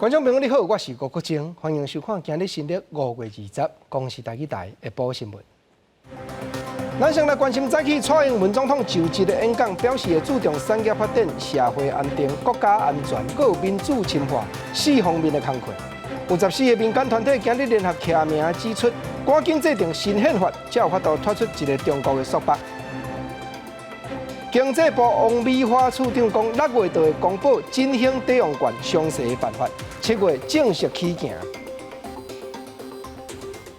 觀眾朋友你好，我是吳國晶，歡迎收看今日新曆5月20，公視台語台下晡新聞。咱先來關心早起蔡英文總統就職的演講，表示會注重產業發展、社會安定、國家安全、閣有民主深化四方面的工課。有14個民間團體今日聯合簽名指出，趕緊制定新憲法，才有法度脫出一個中國的束縛。經濟部王美花處長講，6月就會公布振興抵用券詳細的辦法，7月正式起行。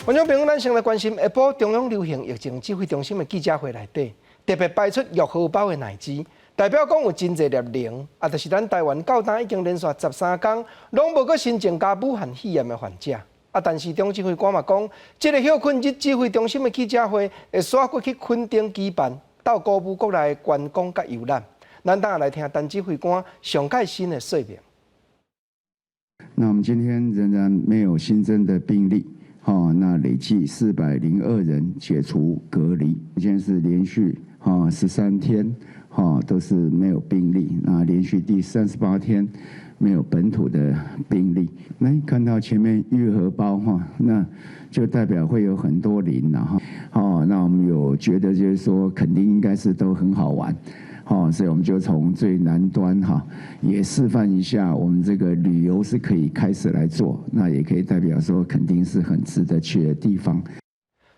觀眾朋友，咱先來關心下晡中央流行疫情指揮中心的記者會內底，特別擺出玉荷包的奶舌，代表講有真濟粒零，啊，就是咱台灣到今已經連續13工，攏無閣新增加武漢肺炎的患者。啊，但是總指揮官嘛講，這个歇睏日指揮中心的記者會會煞閣去墾丁舉辦，鬥鼓舞國內的觀光佮遊覽。咱等下來聽陳指揮官上蓋新的說明。那我們今天仍然沒有新增的病例。好，那累計402人解除隔離，現在是連續13天，哈都是沒有病例，那連續第38天沒有本土的病例。來看到前面玉荷包哈，那就代表會有很多零了哈。好，那我們有覺得就是說，肯定應該是都很好玩。好，所以我們就從最南端哈，也示範一下，我們這個旅遊是可以開始來做，那也可以代表說，肯定是很值得去的地方。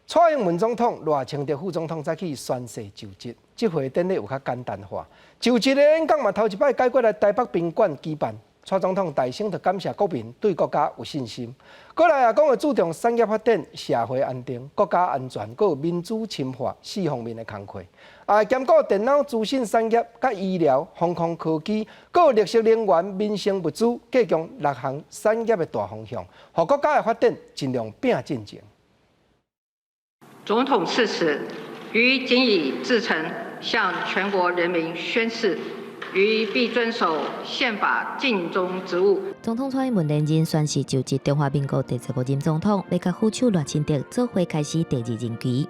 蔡英文總統、賴清德副總統早起宣誓就職，這回典禮有較簡單化。就職的演講嘛，頭一擺改過來台北賓館舉辦。蔡總統大聲就感謝國民對國家有信心。過來也講會注重產業發展、社會安定、國家安全、閣有民主深化四方面的工課。啊，兼顧電腦資訊產業、佮醫療、防空科技、閣有綠色能源、民生物資，加強六項產業的大方向，予國家的發展盡量拼進前。總統誓詞，於謹以至誠向全國人民宣誓。於必遵守憲法，盡忠職務。總統蔡英文連任宣誓就職中華民國第15任總統，欲佮副手賴清德做伙開始第二任期。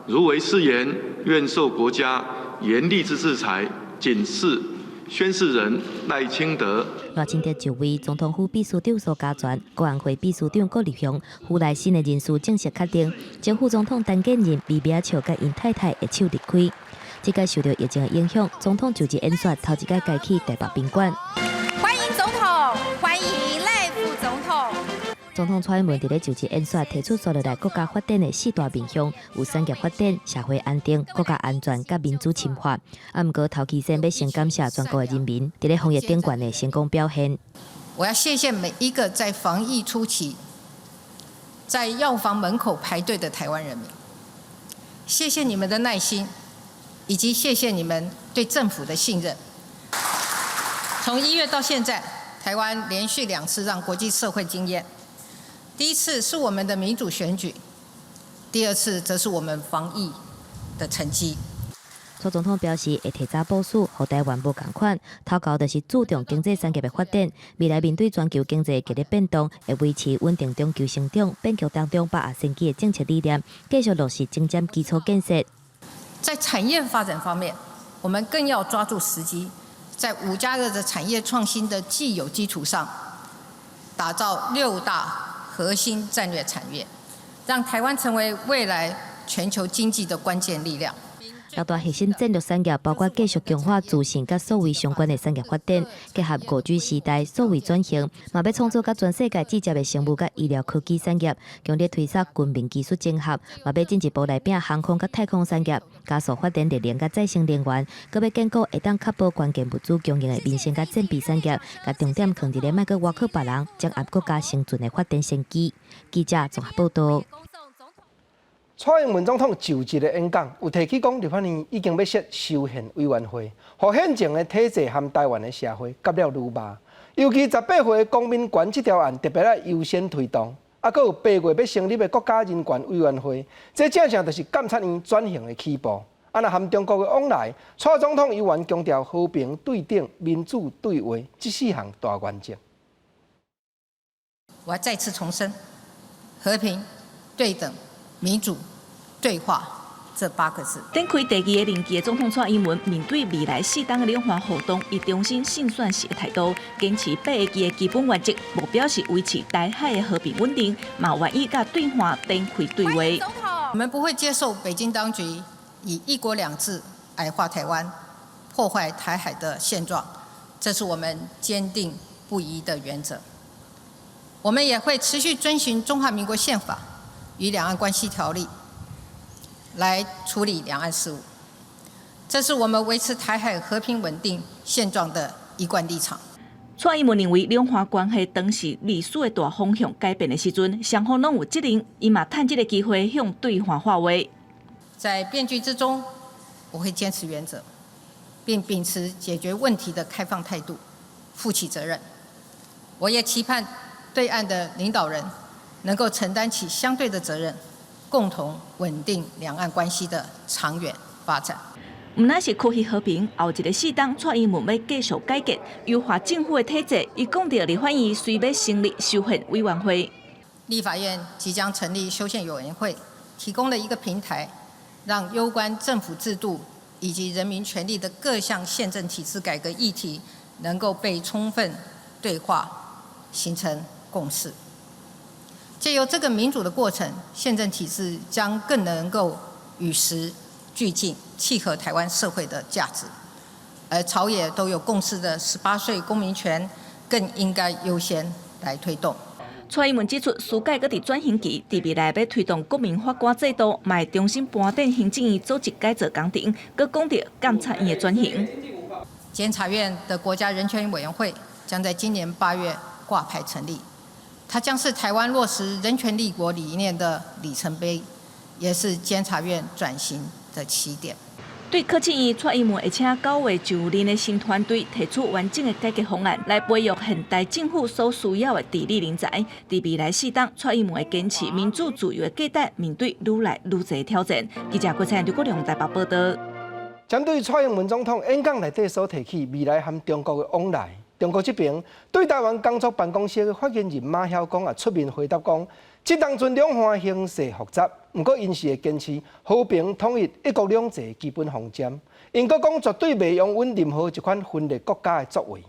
如違誓言，願受國家嚴厲之制裁。謹示宣誓人賴清德。賴清德就位，總統府秘書長蘇嘉全、國安會秘書長郭立雄、府內新的人事正式確定，前副總統陳建仁、李炳笑佮𪜶太太會手離開。這屆受到疫情的影響，總統就職演說頭一擺改去台北賓館。歡迎總統，歡迎賴副總統。總統蔡英文佇咧就職演說提出紲落來國家發展的四大面向，有產業發展、社會安定、國家安全佮民主深化。啊，毋過頭期先欲先感謝全國的人民，佇咧防疫頂懸的成功表現。我要謝謝每一個在防疫初期，在藥房門口排隊的台灣人民，謝謝你們的耐心。以及謝謝你們對政府的信任。從1月到現在，台灣連續兩次讓國際社會驚豔。第一次是我們的民主選舉，第二次則是我們防疫的成績。蔡總統表示，會提早部署，予台灣無仝款。頭頭就是注重經濟產業的發展，未來面對全球經濟劇烈變動，會維持穩定中求成長、變局當中把握先機的政策理念，繼續落實精簡基礎建設。在產業發展方面，我們更要抓住時機，在5加2的產業創新的既有基礎上，打造六大核心戰略產業，讓台灣成為未來全球經濟的關鍵力量。六大核心戰略產業包括繼續強化資訊佮數位相關的產業發展，結合5G 時代數位轉型，嘛欲創造佮全世界指尖的生物佮醫療科技產業，強力推動軍民技術整合，嘛欲進一步來拼航空佮太空產業，加速發展綠能佮再生能源，閣欲建構會當確保關鍵物資供應的民生佮戰備產業，共重點囥佇咧莫閣倚靠別人，掌握國家生存的發展先機。記者綜合報道。蔡英文總統就職的演講，有提起講立法院已經欲設修憲委員會，予憲政的體制和台灣的社會夾了愈密。尤其18歲公民權這條案特別愛優先推動，啊，閣有8月欲成立的國家人權委員會，這正正就是監察院轉型的起步。啊，若和中國的往來，蔡總統猶原強調和平、對等、民主對話這四項大原則。我要再次重申，和平、對等、民主、對話這八個字。展開第二个任期的總統蔡英文面對未來四冬的兩岸互動，伊重申勝選時的態度，堅持八个字的基本原則，目標是維持台海的和平穩定，嘛願意佮對岸展開對話。我們不會接受北京當局以一國兩制矮化台灣、破壞台海的現狀，這是我們堅定不移的原則。我們也會持續遵循中華民國憲法與兩岸關係條例來處理兩岸事務，這是我們維持台海和平穩定現狀的一貫立場。蔡英文認為，兩岸關係當是歷史的大方向改變的時陣，雙方攏有責任，伊嘛趁這个機會向對岸發話。在變局之中，我會堅持原則，並秉持解決問題的開放態度，負起責任。我也期盼對岸的領導人能夠承擔起相對的責任，共同穩定兩岸關係的長遠發展。毋但是區域和平，後一个四冬，蔡英文欲繼續改革、優化政府的體制。伊講著立法院隨欲成立修憲委員會。立法院即將成立修憲委員會，提供了一個平台，讓攸關政府制度以及人民權利的各項憲政體制改革議題，能夠被充分對話，形成共識。借由這個民主的過程，憲政體制將更能夠與時俱進，契合台灣社會的價值。而朝野都有共識的18歲公民權，更應該優先來推動。蔡英文指出，司改閣佇轉型期，佇未來欲推動國民法官制度，嘛會重新盤點行政院組織改造工程，閣講著監察院的轉型。監察院的國家人權委員會將在今年8月掛牌成立，它將是台灣落實人權立國理念的里程碑，也是監察院轉型的起點。對考試院，蔡英文會請9月就任的新團隊提出完整的改革方案，來培育現代政府所需要的治理人才。佇未來四冬，蔡英文會堅持民主自由的價值，面對愈來愈濟挑戰。記者郭彩劉國良台北報道。針對蔡英文總統演講內底所提起未來和中國的往來，中國這邊對台灣工作辦公室的發言人馬曉光也出面回答講，這當陣兩岸形勢複雜，毋過𪜶是會堅持和平統一、一國兩制基本方針。𪜶閣講絕對袂容允任何一款分裂國家的作為。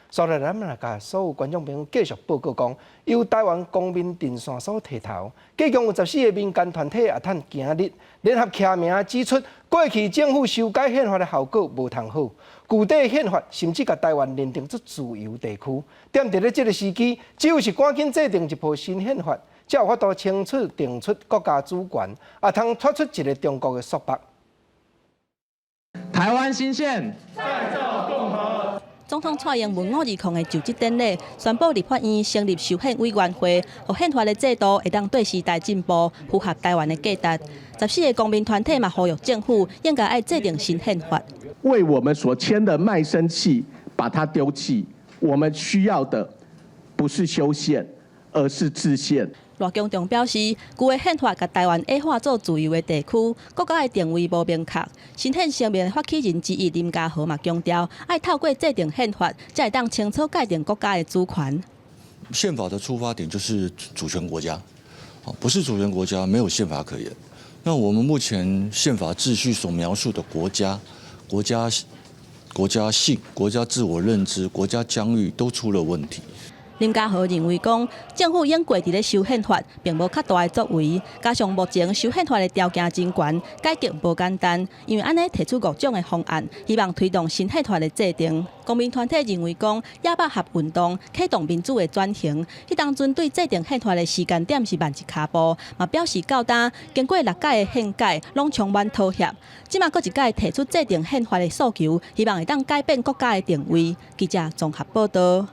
所以，咱來共所有觀眾朋友繼續報告講，由台灣公民陣線所提頭，計共有14個民間團體也趁今日聯合簽名指出，過去政府修改憲法的效果無通好，舊底憲法甚至共台灣認定做自由地區。踮佇咧這个時機，只有是趕緊制定一部新憲法，才有法度清楚定出國家主權，也通脫出一个中國的束縛。台灣新憲，再造共和。總統蔡英文520的就職典禮，宣布立法院成立修憲委員會，予憲法的制度會當綴時代進步，符合台灣的價值。14個公民團體嘛呼籲政府應該愛制定新憲法。為我們所簽的賣身契，把它丟棄。我們需要的不是修憲，而是制憲。賴恭重表示，舊的憲法共台灣矮化做自由的地區，國家的定位無明確。新憲聲明的發起人之一林家豪嘛強調，愛透過制定憲法，才會當清楚界定國家的主權。憲法的出發點就是主權國家，不是主權國家沒有憲法可言。那我們目前憲法秩序所描述的國家、國家、國家性、國家自我認知、國家疆域都出了問題。林家豪認為講，政府猶過佇咧修憲法，並無較大的作為，加上目前修憲法的條件真懸，改革無簡單，因為按呢提出五種的方案，希望推動新憲法的制定。公民團體認為講，野百合運動啟動民主的轉型，彼當陣對制定憲法的時間點是慢一跤步，嘛表示到今經過六屆的憲改，攏充滿妥協。這馬閣一屆提出制定憲法的訴求，希望會當改變國家的定位。記者綜合報道。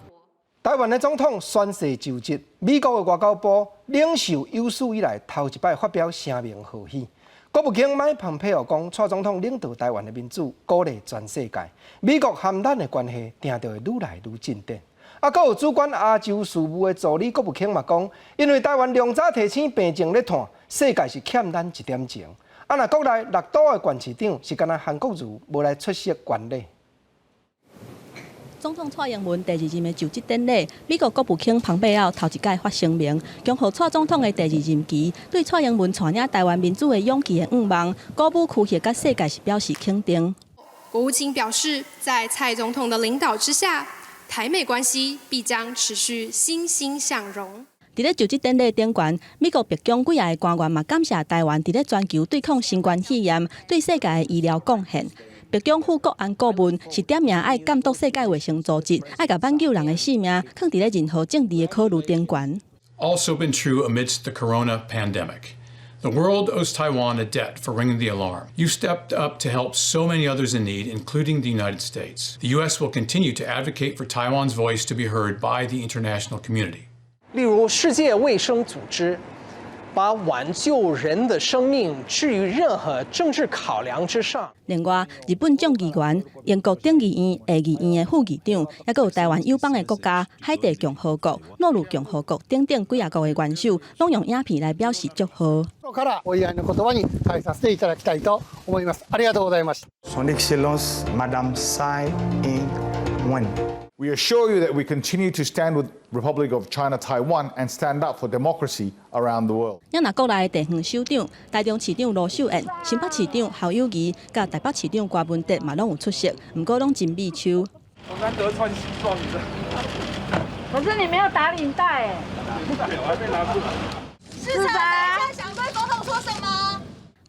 台灣的總統宣誓就職，美國的外交部領袖有史以來頭一擺發表聲明賀喜。國務卿麥蓬佩奧講，蔡總統領導台灣的民主，鼓勵全世界。美國和咱的關係定著會愈來愈進展。啊，閣有主管亞洲事務的助理國務卿嘛講，因為台灣量早提醒病情咧湠，世界是欠咱一點鐘。啊，若國內六都的縣市長是干焦韓國瑜無來出席觀禮。總統蔡英文第二任的就職典禮，美國國務卿龐貝奧頭一擺發聲明，恭賀蔡總統的第二任期，對蔡英文帶領臺灣民主的勇氣的願望，鼓舞區域佮世界是表示肯定。國務卿表示，在蔡總統的領導之下，台美關係必將持續欣欣向榮。佇咧就職典禮頂懸，美國白宮幾个官員嘛感謝臺灣佇咧全球對抗新冠肺炎，對世界的醫療貢獻。白宮副國安顧問是點名愛監督世界衛生組織，愛共挽救人的性命，囥佇咧任何政治的考慮頂懸。 Also been true amidst the corona pandemic. The world owes Taiwan a debt for ringing the alarm. You stepped up to help so many others in need, including the United States. The U.S. will continue to advocate for Taiwan's voice to be heard by the international community. 例如，世界衛生組織把挽救人的生命置於任何政治考量之上。另外，日本眾議員、英國頂議院、下議院的副議長，抑閣有臺灣友邦的國家海地共和國、諾魯共和國等等幾仔國的元首，攏用影片來表示祝賀。お祝いの言葉に代えさせていただきたいと思います。ありがとうございました。 Son Excellence Madame Tsai Ing-wen. We assure you that we continue to stand with Republic of China, Taiwan, and stand up for democracy around the world. 若國內的地方首長、台中市長盧秀燕、新北市長侯友宜、佮台北市長柯文哲嘛攏有出席，毋過攏真秘手。我難得穿西裝，你知道？可是你沒有打領帶哎。我還沒拿出來。市長，想對總統說什麼？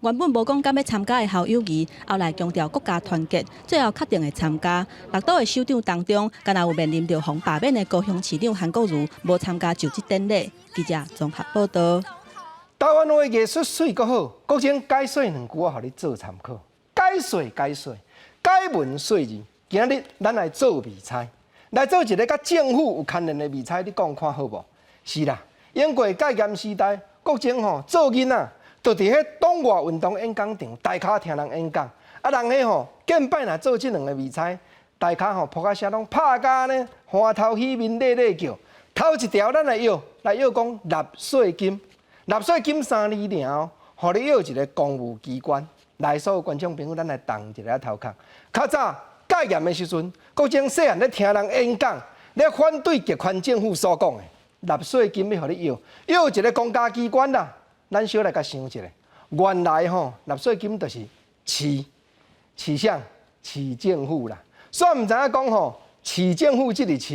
原本無講敢欲參加的侯友宜，後來強調國家團結，最後確定會參加。六都的首長當中，敢若有面臨著予罷免的高雄市長韓國瑜，無參加就職典禮。記者綜合報道。台灣話藝術媠閣好，國政解說兩句我予你做參考。解說解說，解文說字。今仔日咱來做未猜，來做一个佮政府有牽連的未猜，你講看好無？是啦，經過戒嚴時代，國政吼做囡仔，就佇彼黨外運動演講場，台跤聽人演講。啊，人彼吼見擺若做這兩个未猜，台跤吼噗仔聲攏拍甲呢，歡頭喜面咧咧叫。頭一條咱來約，來約講納稅金，納稅金三字爾哦，予你約一个公務機關。來，所有觀眾朋友，咱來動一下頭殼。較早戒嚴的時陣，國政細漢咧聽人演講，咧反對極權政府所講的納稅金欲予你約，約一个公家機關啦。咱小來共想一下，原來吼納稅金就是市市啥市政府啦。所以毋知影講吼市政府這个市，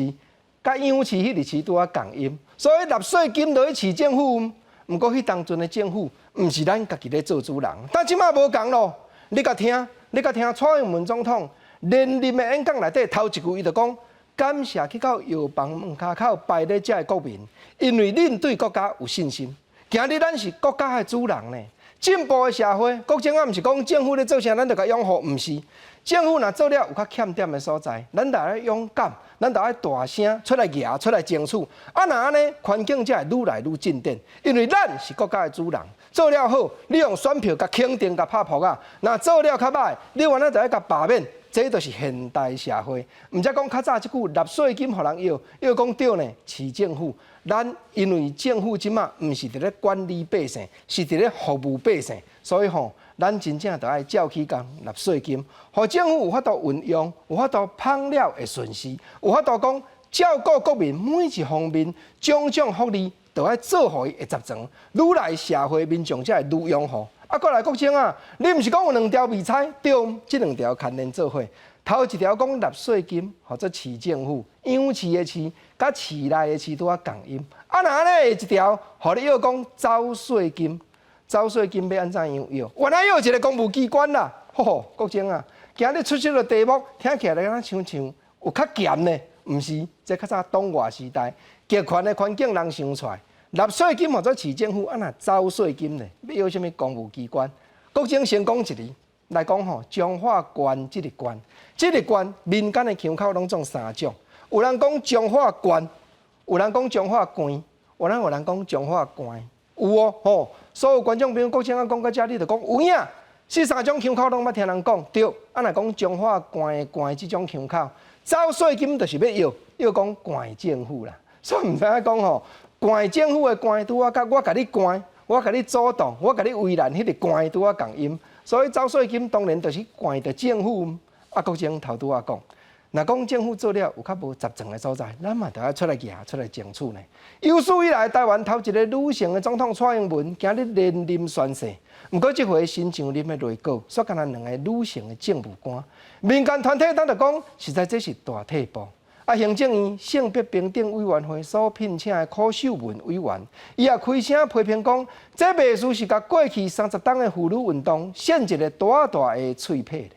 佮養市彼个飼拄仔仝音，所以納稅金落去市政府。毋過彼當陣的政府，毋是咱家己咧做主人。但這馬無仝咯，你共聽，你共聽蔡英文總統連任的演講內底頭一句，伊就講感謝去到藥房門跤口排咧遮的國民，因為恁對國家有信心。今日咱是國家的主人呢。進步的社會，國政啊，毋是講政府咧做啥，咱就共擁護，毋是。政府若做了有較欠點的所在，咱就愛勇敢，咱就愛大聲出來舉，出來爭取。啊，若按呢，環境才會愈來愈進展。因為咱是國家的主人，做了好，你用選票共肯定、共拍噗仔；若做了較䆀，你原來就愛共罷免。這就是現代社會。毋才講較早這句納稅金予人約，約講著呢，市政府。咱因為政府這馬毋是佇咧管理百姓，是佇咧服務百姓，所以吼，咱真正著愛照起工納稅金，予政府有法度運用，有法度芳了會順時，有法度講照顧國民每一方面種種福利，著愛做予伊會十全，愈來社會民眾才會愈擁護。啊，過來國政啊，你毋是講有兩條未猜？對，這兩條牽連做伙。頭一條講納稅金，予做市政府養飼的飼，佮市內的市拄仔仝音。啊，若按呢下一條，予你約講繳稅金，繳稅金欲按怎樣約？原來約一个公務機關啦。吼吼，國政啊，今日出這个題目，聽起來敢若親像有較鹹呢？毋是，這較早黨外時代，極權的環境人想出來。納稅金予做市政府，啊若繳稅金呢？欲約啥物公務機關？國政先講一字來講吼，彰化縣這个縣，這个縣民間的腔口攏總三種。有人講彰化縣，有人講彰化縣，有人講彰化縣，有哦吼。所有觀眾朋友，國政啊講到遮，你就講有影。這三種腔口攏捌聽人講，對。啊若講彰化縣的縣這種腔口，繳稅金就是欲約約講縣政府啦。所以毋知影講吼。縣政府的縣拄仔佮我共你縣，我共你阻擋，我共你為難，彼个縣拄仔仝音，所以繳稅金當然就是縣的政府。啊，國政頭拄仔講，若講政府做了有較無雜狀的所在，咱嘛著愛出來舉出來爭取呢。有史以來，台灣頭一個女性的總統蔡英文今日連任宣誓，毋過這回新上任的內閣，煞干焦兩个女性的政務官。民間團體等就講，實在這是大退步。啊，行政院性別平等委員會所聘請的柯秀文委員，伊也開聲批評講，這袂輸是共過去30冬的婦女運動扇一個大大的喙䫌。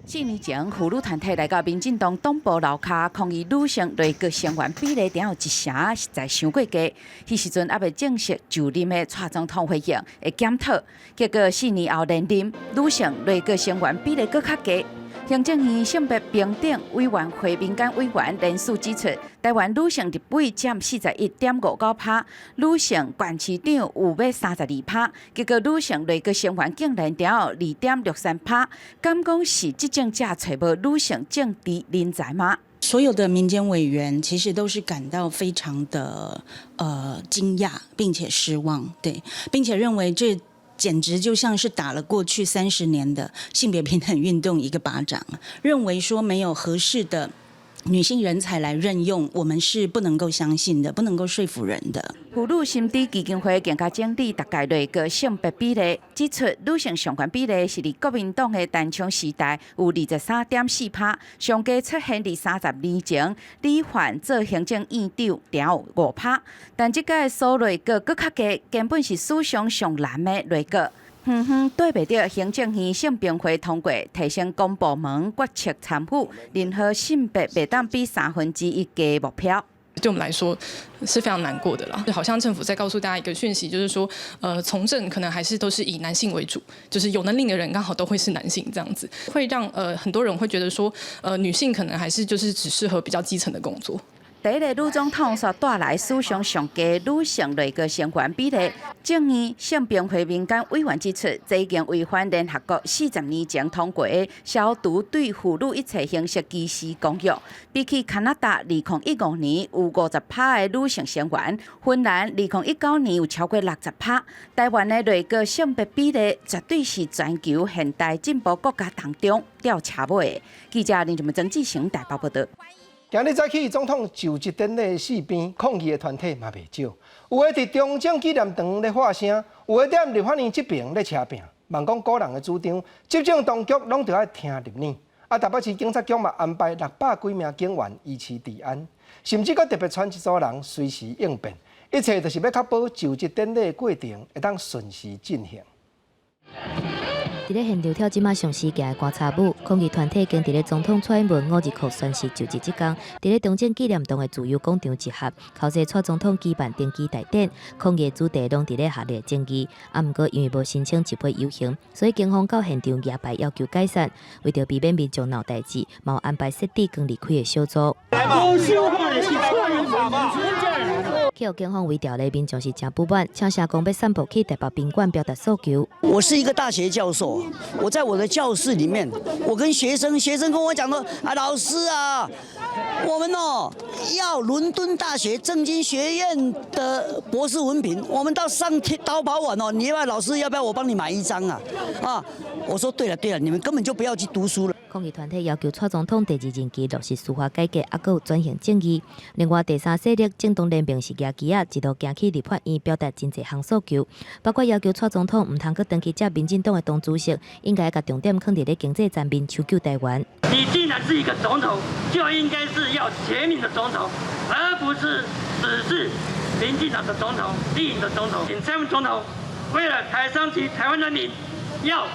4年前，婦女團體來到民進黨黨部樓跤抗議女性內閣成員比例定有一成，實在傷過低。彼時陣猶未正式就任的蔡總統回應會檢討，結果4年後連任，女性內閣成員比例閣較低。行政院性別平等委員會民間委員連續指出，台灣女性立委佔41.59趴，女性縣市長有欲32趴，結果女性內閣成員竟然只有2.63趴，敢講是執政者揣無女性政治人才嗎？所有的民間委員其實都是感到非常的驚訝，並且失望，對，並且認為這簡直就像是打了過去30年的性別平等運動一個巴掌，認為說沒有合適的女性人才來任用，我們是不能夠相信的，不能夠說服人的。婦女心智基金會更加整理逐屆內閣性別比例，指出女性上懸比例是佇國民黨的陳昌時代有23.4趴，上低出現佇30年前李煥做行政院長，才有5趴。但這屆所內閣閣較低，根本是史上上難的內閣。遠遠綴袂著行政院性平會通過提升公部門決策參與，任何性別袂當比1/3低目標。對我們來說是非常難過的啦，就好像政府在告訴大家一個訊息，就是說，從政可能還是都是以男性為主，就是有能力的人剛好都會是男性這樣子，會讓很多人會覺得說，女性可能還是就是只適合比較基層的工作。第一個女總統煞帶來史上上低女性內閣成員比例。政院性平會民間委員指出，這已經違反聯合國40年前通過的消除對婦女一切形式歧視公約。比起加拿大2015年有50趴的女性成員，芬蘭2019年有超過60趴，台灣的內閣性別比例絕對是全球現代進步國家當中吊車尾的。記者林志曾志成台北報道。今日早起總統就職典禮四邊抗議的團體嘛袂少，有的佇中正紀念堂咧喊聲，有的踮立法院這爿咧車拚，茫講個人的主張，執政當局攏著愛聽入耳。啊，台北市警察局嘛安排600幾名警員維持治安，甚至閣特別竄一組人隨時應變，一切就是欲確保就職典禮的過程會當順時進行。佇咧現場跳這馬上時行的歌仔舞，抗議團體堅佇咧總統蔡英文五二扣宣誓就職這工，佇咧中正紀念堂的自由廣場集合，口說蔡總統舉辦登基大典，抗議主題攏佇咧學歷爭議。啊，毋過因為無申請集會遊行，所以警方到現場舉牌要求解散。為著避免民眾鬧代誌，嘛有安排設置光離開的小組。去予警方圍牢的民眾是誠不滿，嗆聲講欲散步去台北賓館表達訴求。我是一個大學教授，我在我的教室裡面，我跟學生，學生跟我講說：啊，老師啊，我們哦要倫敦大學政經學院的博士文憑，我們到上天淘寶網哦，你要不要老師要不要我幫你買一張啊？啊，我說對了對了，你們根本就不要去讀書了。抗議團體要求蔡總統第二任期落實司法改革，猶閣有轉型正義。另外，第三勢力政黨聯盟是舉旗仔，一路行去立法院表達真濟項訴求，包括要求蔡總統毋通閣長期接民進黨的黨主席，應該共重點放佇咧經濟層面，搶救台灣。你既然是一個總統，就應該是要全民的總統，而不是只是民進黨的總統、綠營的總統。請蔡英文總統為了台商及台灣人民，要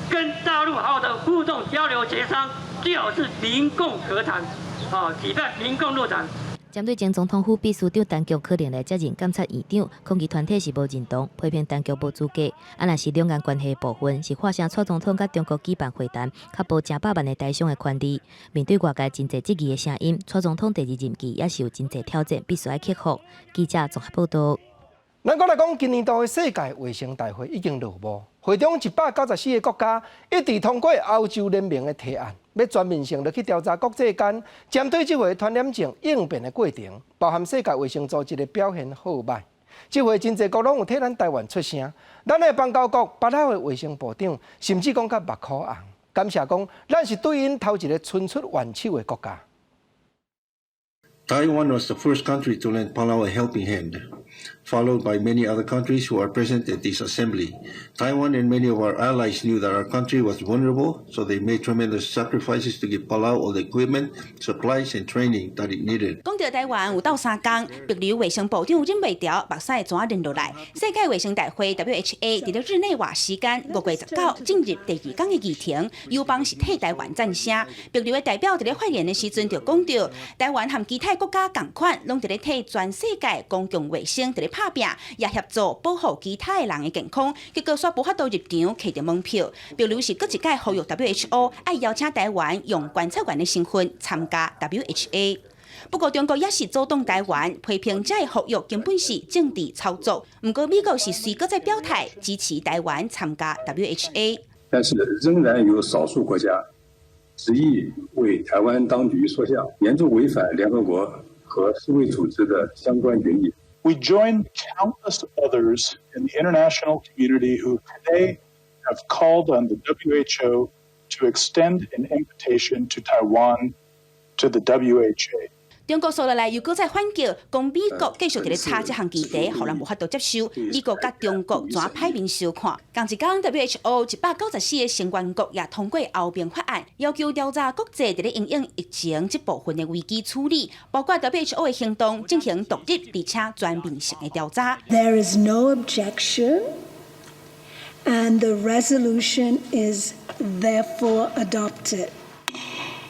跟大陸好好的互動交流協商，最好是民共和談，啊，舉辦民共論壇。針對前總統府秘書長陳菊可能來接任監察院長，抗議團體是無認同，批評陳菊無資格。啊，若是兩岸關係的部分，是喊聲蔡總統佮中國舉辦會談，確保成百萬的台商的權利。面對外界真濟質疑的聲音，蔡總統第二任期也是有真濟挑戰，必須愛克服。記者綜合報道。咱閣來講，今年度的世界衛生大會已經落幕，會中194個國家一致通過歐洲聯盟的提案，欲全面性的去調查國際間針對這回傳染症應變的過程，包含世界衛生組織的表現好䆀。這回真濟國攏有替咱台灣出聲，咱的邦交國巴拉的衛生部長甚至講甲目眶紅。感謝講，咱是對𪜶頭一个伸出援手的國家。 Taiwan was the first country to lend Palau a helping hand, followed by many other countries who are present at this assembly. Taiwan and many of our allies knew that our country was vulnerable, so they made tremendous sacrifices to give Palau all the equipment, supplies, and training that it needed. 講著台灣有鬥相共，帛琉衛生部長忍袂牢，目屎怎忍落來？世界衛生大會 WHA 佇咧日內瓦時間5月19進入第二工的議程，友邦是替台灣贊聲。帛琉的代表佇咧發言的時陣就講著，台灣和其他國家仝款，攏佇咧替全世界公共衛生佇咧拍拚，也協助保護其他的人的健康。結果煞無法度入場揢著門票。帛琉是閣一擺呼籲 WHO 愛邀請台灣用觀察員的身份參加 WHA。不過中國也是阻擋台灣，批評這个呼籲根本是政治操作。毋過美國是隨閣再表態支持台灣參加 WHA。但是仍然有少數國家執意為台灣當局說項，嚴重違反聯合國和世衛組織的相關決議。 We join countless others in the international community who today have called on the WHO to extend an invitation to Taiwan to the WHA. 中國紲落來又閣再反擊，講美國繼續佇咧炒這項議題，予人無法度接受。美國佮中國怎歹面相看？仝一工 WHO 194個成員國也通過歐盟法案，要求調查國際佇咧因應疫情這部分的危機處理，包括 WHO 的行動進行獨立而且全面性的調查。 There is no objection, and the resolution is therefore adopted.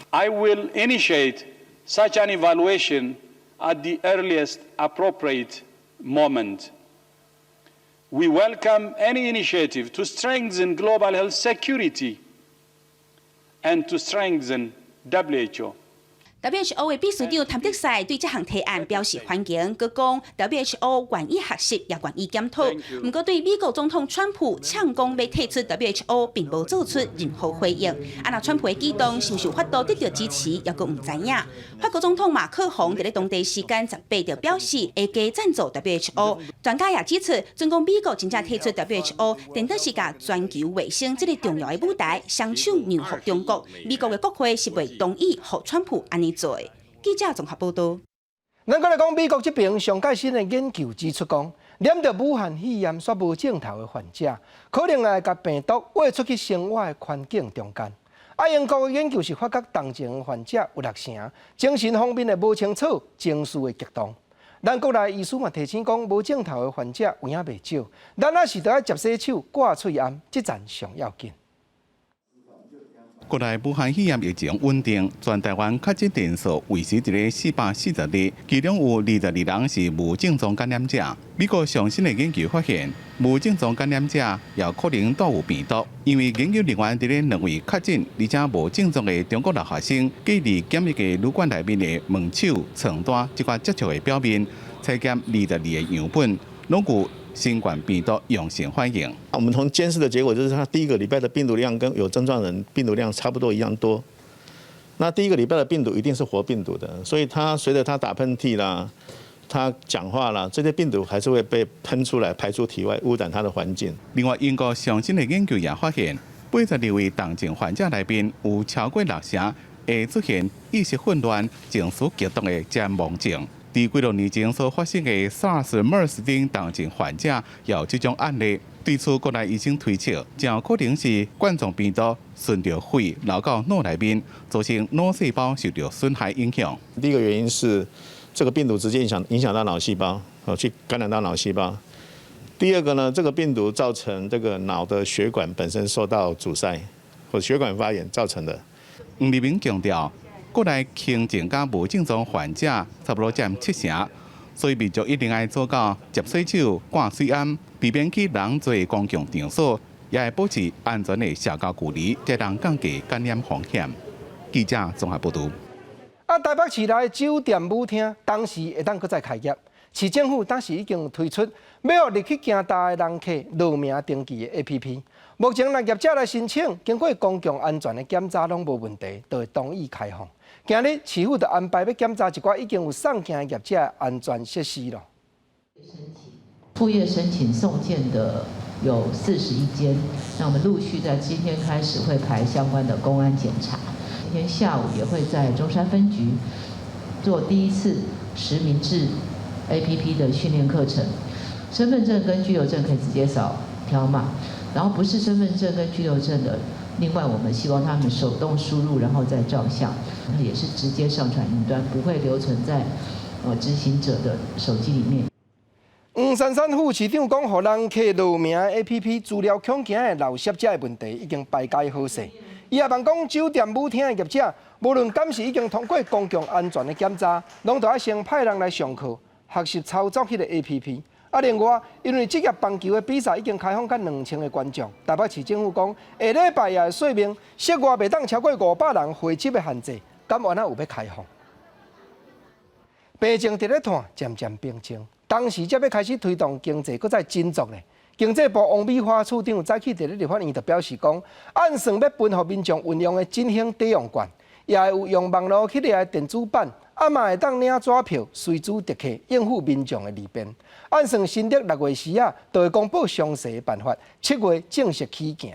I will initiate such an evaluation at the earliest appropriate moment. We welcome any initiative to strengthen global health security and to strengthen WHO. WHO 的秘書長譚德塞對這項提案表示歡迎，閣講 WHO 願意學習，也願意檢討。毋過對美國總統川普嗆講欲退出 WHO，並無做出任何回應。啊，若川普的舉動是毋是有法度得著支持，猶閣毋知影。法國總統馬克宏佇咧當地時間18就表示會加贊助 WHO。專家也指出，準講美國真正退出 WHO，顛倒是共全球衛生這个重要的舞台雙手讓予中國。美國的國會是袂同意予川普按呢做。記者綜合報導。咱閣來講美國這邊上蓋新的研究指出講，染著武漢肺炎煞無症頭的患者，可能會共病毒帶出去生活的環境中間。啊，英國的研究是發覺重症患者有六成精神方面的無清楚，情緒會激動。咱國內醫師嘛提醒講，無症頭的患者有影袂少，咱抑是著愛捷洗手、掛喙罨，這層上要緊。國內武漢肺炎疫情穩定，全台灣確診人數維持佇咧442例，其中有22人是無症狀感染者。美國上新的研究發現，無症狀感染者也可能帶有病毒，因為研究人員佇咧兩位確診而且無症狀的中國留學生隔離檢疫的旅館內面的門手、床單這款接觸的表面，採檢22個樣本，攏有新冠病毒陽性反應。我們從監視的結果就是，他第一個禮拜的病毒量跟有症狀人病毒量差不多一樣多。那第一個禮拜的病毒一定是活病毒的，所以他隨着他打噴嚏啦、他講話啦，這些病毒還是會被噴出來，排出體外，污染他的環境。另外，英國上新的研究也發現，82位重症患者內面有超過六成會出現意識混亂、情緒激動的譫妄症。佇幾若年前所發生的 SARS、MERS 等重症患者，也有這種案例。對此，國內醫生推測，誠有可能是冠狀病毒順著肺流到腦內面，造成腦細胞受著損害影響。第一個原因是這個病毒直接影響到腦細胞，去感染到腦細胞。第二個呢，這個病毒造成這個腦的血管本身受到阻塞，或血管發炎造成的。黃立明強調，國內輕症佮無症狀患者差不多佔七成，所以民眾一定愛做到捷洗手、掛喙罨，避免去人濟公共場所，也會保持安全的社交距離，才能降低感染風險。記者綜合報導。啊，台北市內酒店舞廳當時會當閣再開業，市政府當時已經推出欲予入去行踏的人客落名登記的 APP。目前若業者來申請，經過公共安全的檢查攏無問題，就會同意開放。今日市府就安排欲檢查一寡已經有送件的業者的安全設施咯。復業申請送件的有41間，那我們陸續在今天開始會排相關的公安檢查，今天下午也會在中山分局做第一次實名制 APP 的訓練課程。身份證跟居留證可以直接掃條碼，然後不是身份證跟居留證的，另外我們希望他們手動輸入，然後再照相，那也是直接上傳雲端，不會留存在執行者的手機裡面。黃珊珊副市長講，予人客落名 APP 資料恐驚的漏攝者的問題已經排解好勢。伊也望講，酒店、舞廳的業者，無論敢是已經通過公共安全的檢查，攏著愛先派人來上課學習操作彼個 APP。啊，另外，因為職業棒球的比賽已經開放甲2000個觀眾，台北市政府講，下禮拜也會說明室外袂當超過500人會集的限制，敢有按怎有欲開放？病情佇咧湠，漸漸平靜。當時才欲開始推動經濟，閣再振作咧。經濟部王美花處長早起佇咧立法院就表示講，按算欲分予民眾運用的振興抵用券，也會有用網路去掠的電子版，啊嘛會當領紙票，隨時特客應付民眾的利便。按算新曆6月時啊，就會公布詳細的辦法，7月正式起行。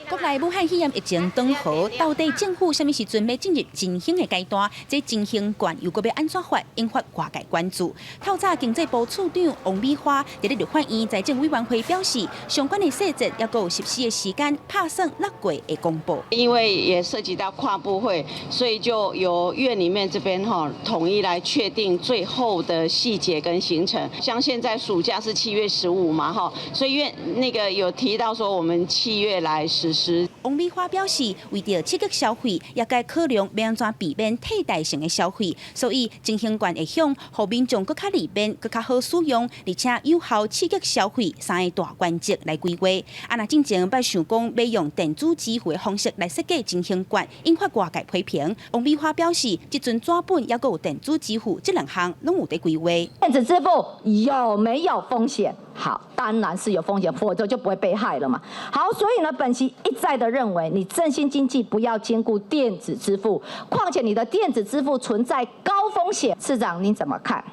國內武漢肺炎疫情當好，到底政府啥物時陣欲進入振興的階段？這振興券又閣欲按怎發，引發外界關注。透早經濟部處長王美花佇咧立法院財政委員會表示，相關的細節猶閣有實施的時間，拍算6月會公布。因為也涉及到跨部會，所以就由院裡面這邊吼統一來確定最後的細節跟行程。像現在暑假是7月15嘛，吼，所以院那個有提到說我們7月來實施。王美花表示，為著刺激消費，也該考量欲按怎避免替代性的消費，所以振興券會向予民眾閣較利便、閣較好使用，而且有效刺激消費三个大原則來規劃。啊，若進前捌想講欲用電子支付的方式來設計振興券，引發外界批評。王美花表示，這陣紙本猶閣有電子支付，這兩項攏有佇規劃。電子支付有沒有風險？好，當然是有風險，否則就不會被害了嘛。好，所以呢，本席一再的認為，你振興經濟不要兼顧電子支付，況且你的電子支付存在高風險。市長您怎麼看？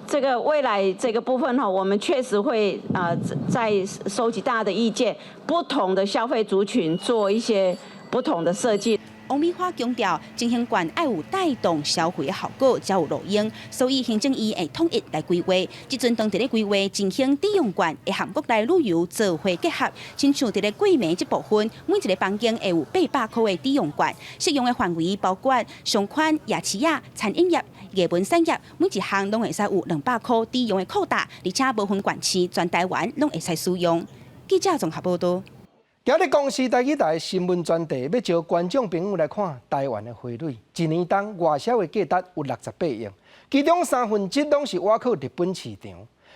這個未來這個部分哈，我們確實會在收集大家的意見，不同的消費族群做一些不同的設計。王美花強調，振興券愛有帶動消費的效果，才有路用，所以行政院會統一來規劃。這陣當佇咧規劃振興抵用券，會和國內旅遊做伙結合，親像佇咧櫃暝這部分，每一个房間會有800箍的抵用券，適用的範圍包括商圈、夜市仔、餐飲業、藝文產業，每一項攏會使有200箍抵用的扣打，而且無分縣市，全台灣攏會使使用。記者綜合報導。今日公視台語台新聞專題，欲招觀眾朋友來看台灣的花蕊。一年當外銷的價值有68億，其中1/3攏是倚靠日本市場。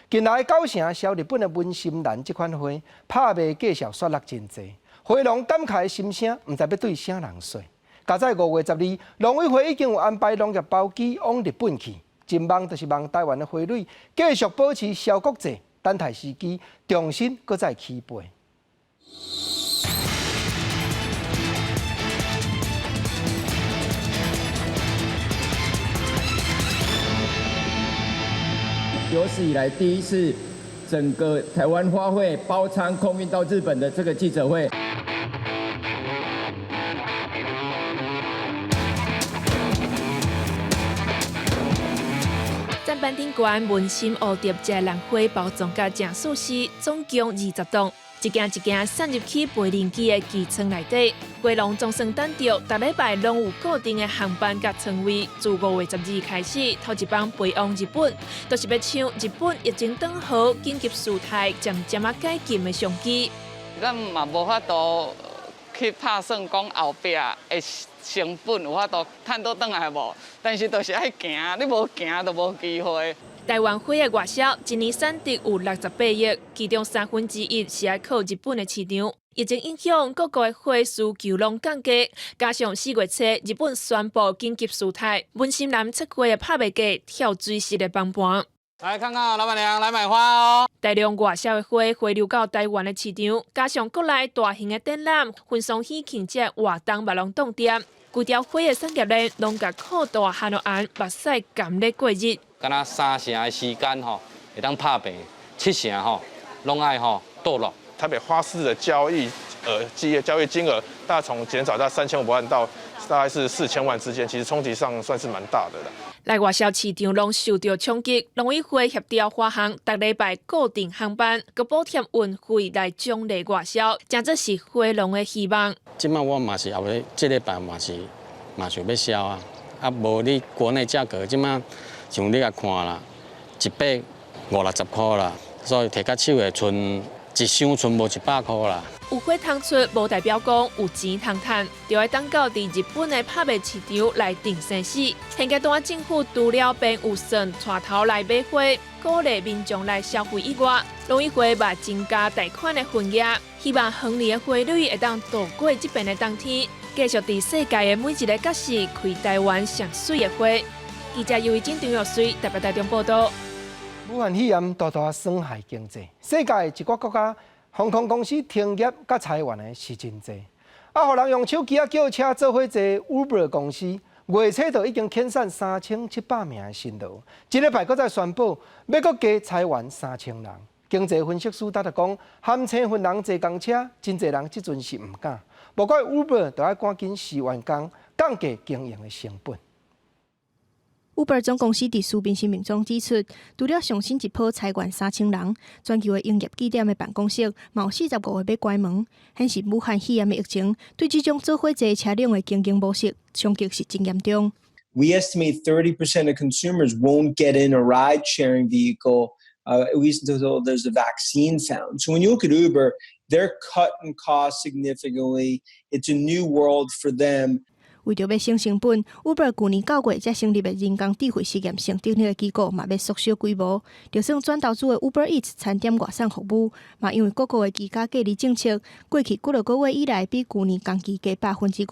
近來九成銷日本的文心蘭這款花，拍賣價數煞落真濟。花農感慨的心聲，毋知欲對啥人說。佳哉5月12，農委會已經有安排農業包機往日本去，真望就是望台灣的花蕊繼續保持銷國際，等待時機重新閣再起飛。有史以來第一次，整個台灣花卉包艙空運到日本的這個記者會。展板頂懸文心蝴蝶這蘭花包裝甲誠舒適，總共20棟。一件一件送入去無人機的機艙內底，花農總算等著，逐禮拜攏有固定的航班佮艙位。自5月12開始，頭一班飛往日本，就是欲搶日本疫情轉好、緊急事態漸漸仔解禁的商機。咱嘛無法度去拍算講後壁的成本有法度趁倒轉來無，但是就是愛行，你無行就無機會。台灣花的外銷一年產值有68億，其中1/3是愛靠日本的市場。疫情影響各國的花需求攏降低，加上4月初日本宣布緊急事態，文心蘭出貨的拍賣價跳水式的崩盤。來看看老闆娘來買花哦！大量外銷的花回流到台灣的市場，加上國內大型的展覽、婚喪喜慶這活動嘛攏凍定，規條花的產業鏈攏共擴大汗落紅，目屎含咧過日。敢若3成的時間吼，會當拍平，7成吼，攏攏愛吼倒落。台北花市的交易額、交易金額，大概從減少到3500萬到大概是4000萬之間，其實衝擊上算是蠻大的啦。內外銷市場攏受著衝擊，農委會協調華航逐禮拜固定航班，閣補貼運費來獎勵外銷，誠做是花農的希望。這擺我嘛是後日這禮拜嘛是欲銷啊，啊無你國內價格這擺像你來看啦，一百五六十箍啦，所以提較手的賰一箱賰無100箍啦。有貨通出，無代表講有錢通趁，就愛等到佇日本的拍賣市場來定生死。現階段政府除了編預算帶頭來買花，鼓勵民眾來消費以外，農委會嘛增加貸款的份額，希望園裡的花蕊會當度過這邊的冬天，繼續佇世界的每一个角落開台灣上媠的花。記者尤慧珍、張玉水台北台中報導。武漢肺炎大大損害經濟，世界一寡國家航空公司停業佮裁員的是真濟。啊，予人用手機仔叫車做伙坐 Uber 公司，月初就已經遣散3700名的辛勞，這禮拜閣再宣布欲閣加裁員3000人。經濟分析師拄著講，含青份人坐公車，真濟人這陣是毋敢。無怪 Uber 就愛趕緊辭員工，降低經營的成本。 Uber 總公司佇書面聲明中指出，除了上新一波裁員3000人，全球的營業據點的辦公室嘛有45个欲關門，顯示武漢肺炎的疫情對這種做伙坐車輛的經營模式衝擊是真嚴重。 We estimate 30% of consumers won't get in a ride-sharing vehicle, at least until there's a vaccine found. So when you look at Uber, they're cutting costs significantly. It's a new world for them. 為著欲省成本，Uber 舊年9月才成立的人工智慧實驗性能力的機構嘛，欲縮小規模。就算轉投資的 Uber Eats 餐點外送服務，嘛因為各國的居家隔離政策，過去幾落個月以來，比舊年同期加54%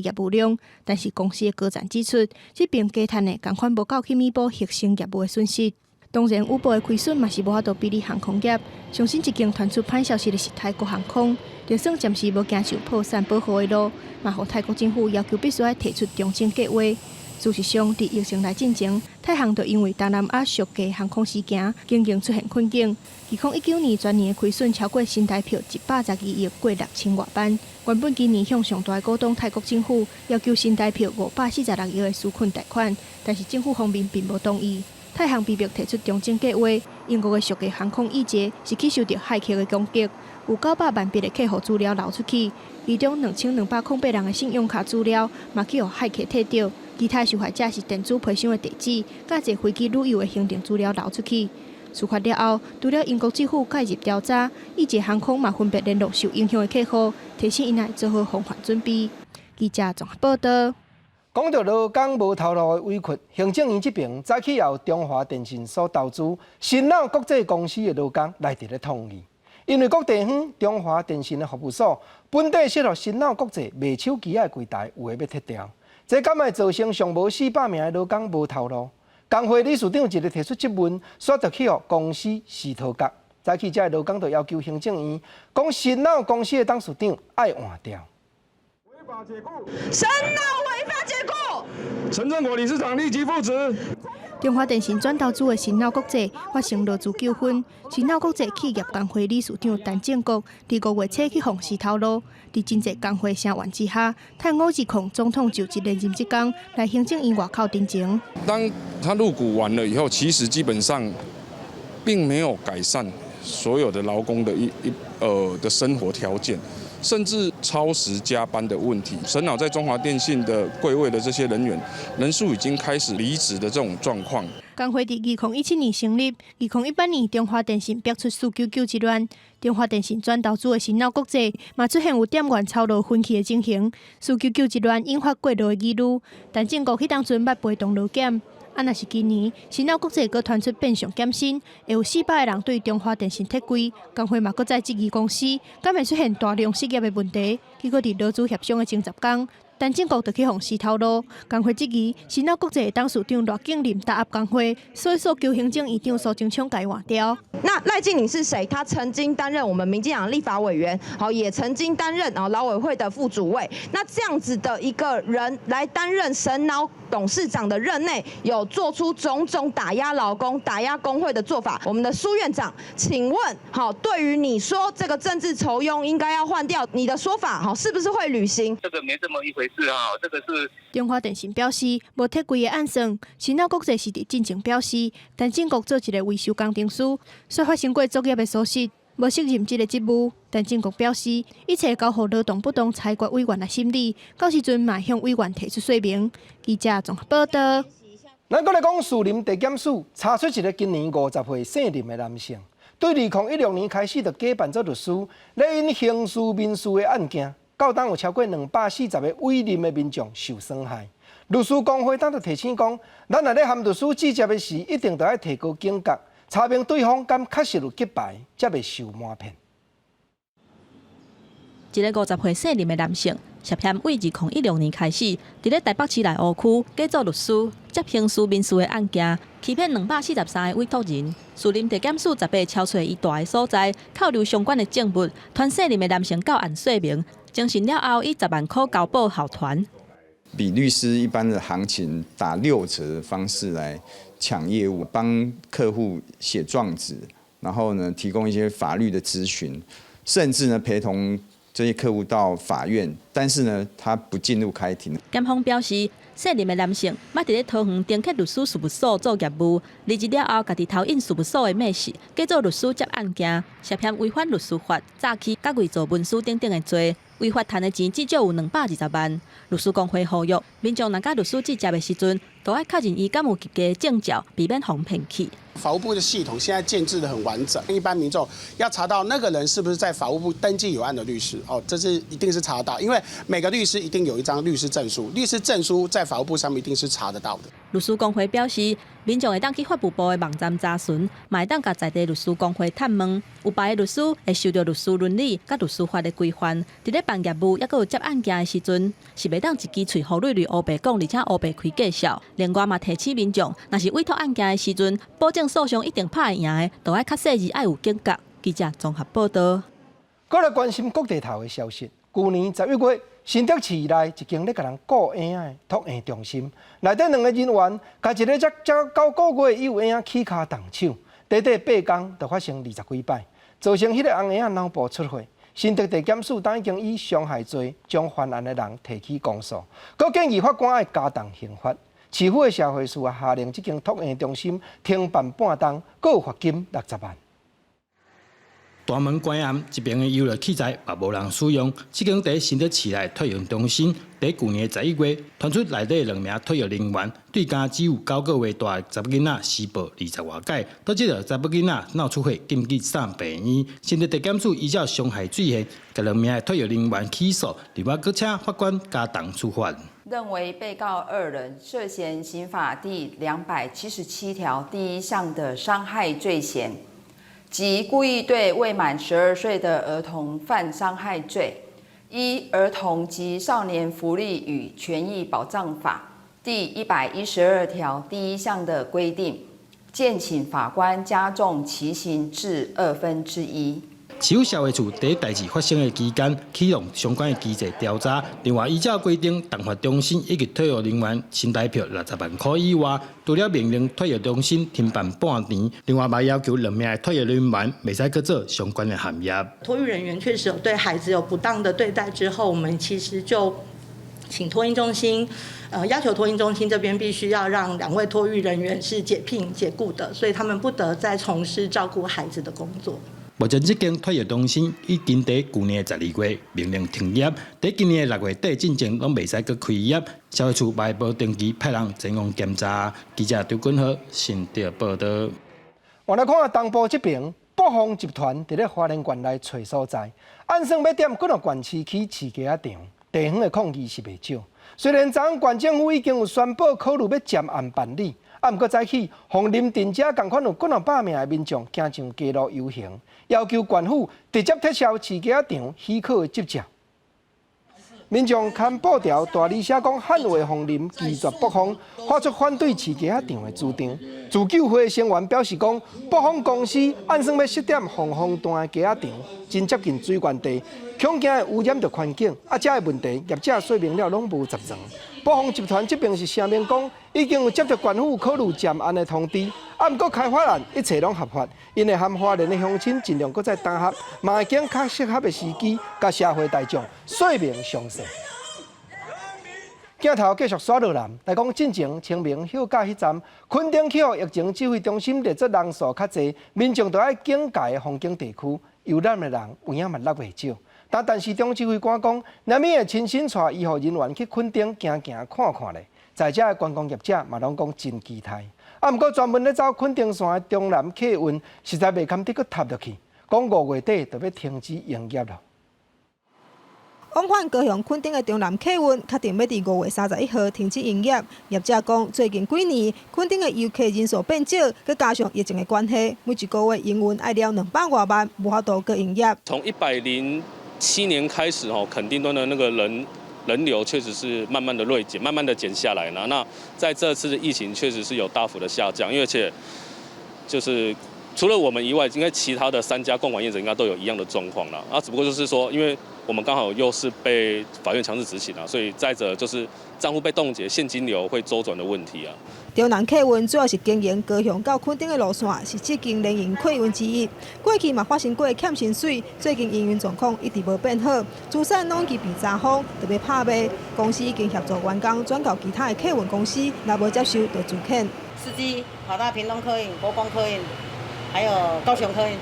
的業務量。但是公司的高層指出，這筆加趁的仝款無夠去彌補核心業務的損失。當然，Uber 的虧損嘛是無法度比擬航空業。上新一間傳出歹消息的是泰國航空，就算暫時無行上破產保護的路，嘛予泰國政府要求必須愛提出重整計劃。事實上，佇疫情來進前，泰航就因為東南亞俗價航空事件，經營出現困境。2019年全年的虧損超過新台票112億過6000外萬。原本今年向上大股東泰國政府要求新台票546億的紓困貸款，但是政府方面並無同意。泰航被迫提出重整計劃。英國的俗價航空易捷是去受著駭客的攻擊，有900萬筆的客戶資料流出去，其中2208人的信用卡資料嘛去予駭客提著。其他受害者是電子皮箱的地址，佮坐飛機旅遊的行程資料流出去。事發了後，除了英國政府介入調查，易捷航空嘛分別聯絡受影響的客戶，提醒𪜶愛做好防範準備。記者綜合報導。講著勞工無頭路的委屈，行政院這爿早起由中華電信所投資新腦國際公司的勞工來佇咧抗議，因為各地方中華電信的服務所本底設予新腦國際賣手機仔的櫃台有的欲撤掉，這敢會造成上無400名的勞工無頭路？工會理事長一日提出質問，煞著去予公司撕頭角。早起這個勞工就要求行政院講新腦公司的董事長愛換掉。神腦違法解僱，陳振國理事長立即復職。中華電信轉投資的新腦國際發生勞資糾紛，新腦國際企業工會理事長陳正國佇5月初去予撕頭路，佇真濟工會聲援之下，趁吳怡農總統就職連任這工來行政院外口陳情。當他入股完了以後，其實基本上並沒有改善所有的勞工的一一呃的生活條件。甚至超時加班的問題，神腦在中華電信的櫃位的這些人員人數已經開始離職的這種狀況。工會佇2017年成立，2018年中華電信爆出499之亂，中華電信轉投資的新腦國際嘛出現有店員操勞分去的情形，499之亂引發過度的疑慮，陳正國彼當陣捌陪同勞檢。啊，若是今年新腦國際閣傳出變相減薪，會有400個人對中華電信撤櫃，工會嘛閣再質疑公司，敢會出現大量失業的問題。結果佇勞資協商的前10工，陳靖國就去予死頭路。工會質疑，神腦國際的董事長賴景林打壓工會，所以訴求行政院長蘇貞昌共伊換掉。那賴靜林是誰？他曾經擔任我們民進黨立法委員，好，也曾經擔任啊勞委會的副主委。那這樣子的一個人來擔任神腦董事長的任內，有做出種種打壓勞工、打壓工會的做法。我們的蘇院長，請問，好，對於你說這個政治酬庸應該要換掉，你的說法，好，是不是會履行？這個沒這麼一回事啊，這個是。中華電信表示，無撤櫃的按算，神腦國際是佇進前表示，陳靖國做一个維修工程師，所發生過作業的屬實，無適任這个職務。陳靖國表示，一切交予勞動部當裁決委員來審理，到時陣嘛向委員提出說明。記者綜合報道。咱閣來講，士林地檢署查出一个今年50歲姓林的男性，對2016年開始就假扮做律師，咧因刑事、民事的案件，到今有超過240个委任的民眾受損害。律師公會當就提醒講，咱若咧和律師接觸的時，一定著愛提高警覺，查明對方敢確實有結牌，才袂受瞞騙。一个50歲姓林的男性，涉嫌對2016年開始，佇咧台北市內湖區假做律師，接刑事、民事的案件，欺騙243个委託人。士林地檢署18敲揣伊蹛的所在，扣留相關的證物，傳姓林的男性到案說明，偵訊了後以10萬箍交保候傳。比律師一般的行情打6折的方式來搶業務，幫客戶寫狀紙，然後呢提供一些法律的諮詢，甚至呢陪同這些客戶到法院，但是呢，他不進入開庭。檢方表示，姓林的男性捌佇咧桃園登客律師事務所做業務，離職了後，家己偷印事務所的名字，假做律師接案件，涉嫌違反律師法、詐欺、佮偽造文書等等的罪，違法趁的錢至少有220萬。律師公會呼籲民眾若佮律師接觸的時陣，都愛確認伊敢有及格證照，避免予騙去。法務部的系統現在建置得很完整，一般民眾要查到那個人是不是在法務部登記有案的律師，哦，這是一定是查得到，因為每個律師一定有一張律師證書，律師證書在法務部上面一定是查得到的。律師公會表示，民眾會當去法務部的網站查詢，嘛會當共在地律師公會探問，有牌的律師會受著律師倫理佮律師法的規範，佇咧辦業務抑閣有接案件的時陣，是袂當一支喙予嘰嘰烏白講，而且烏白開介紹。另外嘛提醒民眾，若是委託案件的時陣，保證訴訟一定拍會贏的，都愛較細膩，愛有警覺。記者綜合報道。閣來關心國際頭的消息，舊年11月，新竹市內一間咧共人顧嬰仔的托嬰中心，內底兩个人員，共一个才9個月的幼嬰仔起跤動手，短短8工就發生20幾擺，造成彼个翁嬰仔腦部出血。新竹地檢署當已經以傷害罪將犯案的人提起公訴，閣建議法官愛加重刑罰。市府的社會處也下令這間托嬰中心停辦半冬，閣有罰金60萬。大門關暗，這邊的遊樂器材嘛無人使用。這間佇新竹市內托育中心，佇舊年11月，傳出內底兩名托育人員對敢只有9個月大的查某囡仔施暴20外擺，導致著查某囡仔腦出血，緊急送病院。新竹地檢署依照傷害罪嫌，共兩名的托育人員起訴，另外閣請法官加重處罰。認為被告二人涉嫌刑法第277條第一項的傷害罪嫌，及故意對未滿12歲的兒童犯傷害罪，依《兒童及少年福利與權益保障法》第112條第一項的規定，建請法官加重其刑至1/2。市府社會處佇代誌發生的期間，啟動相關的機制調查。另外，依照規定，動發中心以及托育人員新台票60萬箍以外，除了命令托育中心停辦半年，另外嘛要求兩名的托育人員袂使閣做相關的行業。托育人員確實有對孩子有不當的對待之後，我們其實就請托嬰中心，要求托嬰中心這邊必須要讓兩位托育人員是解聘解僱的，所以他們不得再從事照顧孩子的工作。目前這間托育中心已經佇舊年12月命令停業，佇今年6月底進前攏袂使閣開業。社會處嘛會無定期派人前往檢查。記者張君豪新竹報道。我來看下東部這邊，卜蜂集團佇咧花蓮縣內揣所在，按算欲踮幾若縣市起飼雞仔場，地方的抗議是袂少。雖然昨昏縣政府已經有宣布考慮欲暫按辦理，啊，毋過早起，鳳林鎮遮仝款有幾若百名的民眾行上街路遊行，要求縣府直接撤銷飼雞仔場許可的執照。民眾牽布條大字寫講捍衛鳳林，拒絕卜蜂，發出反對飼雞仔場的主張。自救會成員表示講，卜蜂公司按算欲設點鳳凰段的雞仔場，真接近水源地，恐驚會污染著環境。啊，這个問題業者說明了攏無十成。卜蜂集團這邊是聲明講，已經有接著縣府考慮暫案的通知，啊，毋過開發案一切攏合法，𪜶會和花蓮的鄉親盡量閣再耽合，嘛會揀較適合的時機，共社會大眾說明詳細。鏡頭繼續煞落來，來講進前清明休假彼站，墾丁去予疫情指揮中心列做人數較濟，民眾著愛警戒的風景地區，遊覽的人有影嘛落袂少。但陳時中指揮官講，難免會親身帶醫護人員去墾丁行行看看咧。在遮的觀光業者嘛攏講真期待。啊，毋過專門咧走墾丁線的中南客運，實在袂堪得閣塌落去，講5月底就欲停止營業了。往返高雄墾丁的中南客運確定欲佇5月31號停止營業。業者講，最近幾年墾丁的遊客人數變少，閣加上疫情的關係，每一個月營運愛了200外萬，無法度閣營業。從107年開始，吼，墾丁端的那個人流確實是慢慢的銳減，慢慢的減下來啦。那在這次的疫情確實是有大幅的下降，因為且就是除了我們以外，應該其他的三家共管業者應該都有一樣的狀況啦。啊，只不過就是說，因為我們剛好又是被法院強制執行啦，所以再者就是賬戶被凍結，現金流會週轉的問題啊。中南客運主要是經營高雄到墾丁的路線，是這間聯營客運之一。過去嘛發生過欠薪水，最近營運狀況一直無變好，資產攏已經被查封，著欲拍賣。公司已經協助員工轉到其他的客運公司，若無接受就資遣。司機跑到屏東客運、國光客運，還有高雄客運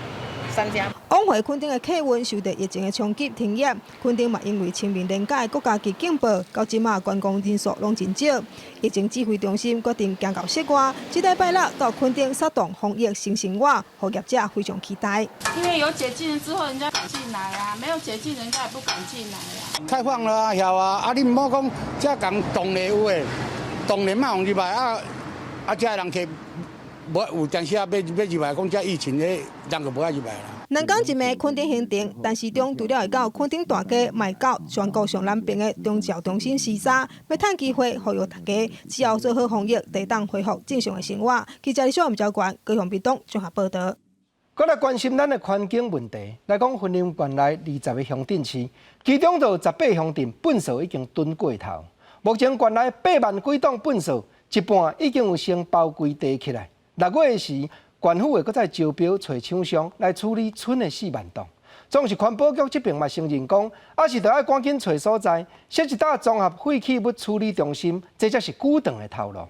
三家。往回墾丁的客運受著疫情的衝擊停業，墾丁嘛因為清明連假的國家級警報，到這馬觀光人數攏真少。疫情指揮中心決定行到室外，這禮拜六到墾丁發動防疫新生活，予業者非常期待。因為有解禁之後，人家敢進來啊；沒有解禁，人家也不敢進來啊。開放了啊，曉啊！啊，你毋好講這共當然有的，當然嘛予入來啊啊，這人客無有陣時啊，欲欲入來，講這疫情咧，人就無愛入來啦。2天一暝墾丁行程，陳時中除了會到墾丁大街，嘛會到全國上南邊的長照中心視察，欲趁機會呼籲大家，只要做好防疫，就會當恢復正常的生活。記者李小吳昭冠高雄屏東綜合報導。閣來關心咱的環境問題，來講雲林縣內20個鄉鎮市，其中就有18鄉鎮糞埽已經囤過頭。目前縣內8萬幾桶糞埽，一半已經有先包規地起來。6月時，縣府會閣再招標揣廠商來處理賰的4萬桶。總是環保局這邊嘛承認講，猶是著愛趕緊揣所在，設一搭綜合廢棄物處理中心，這才是久長的頭路。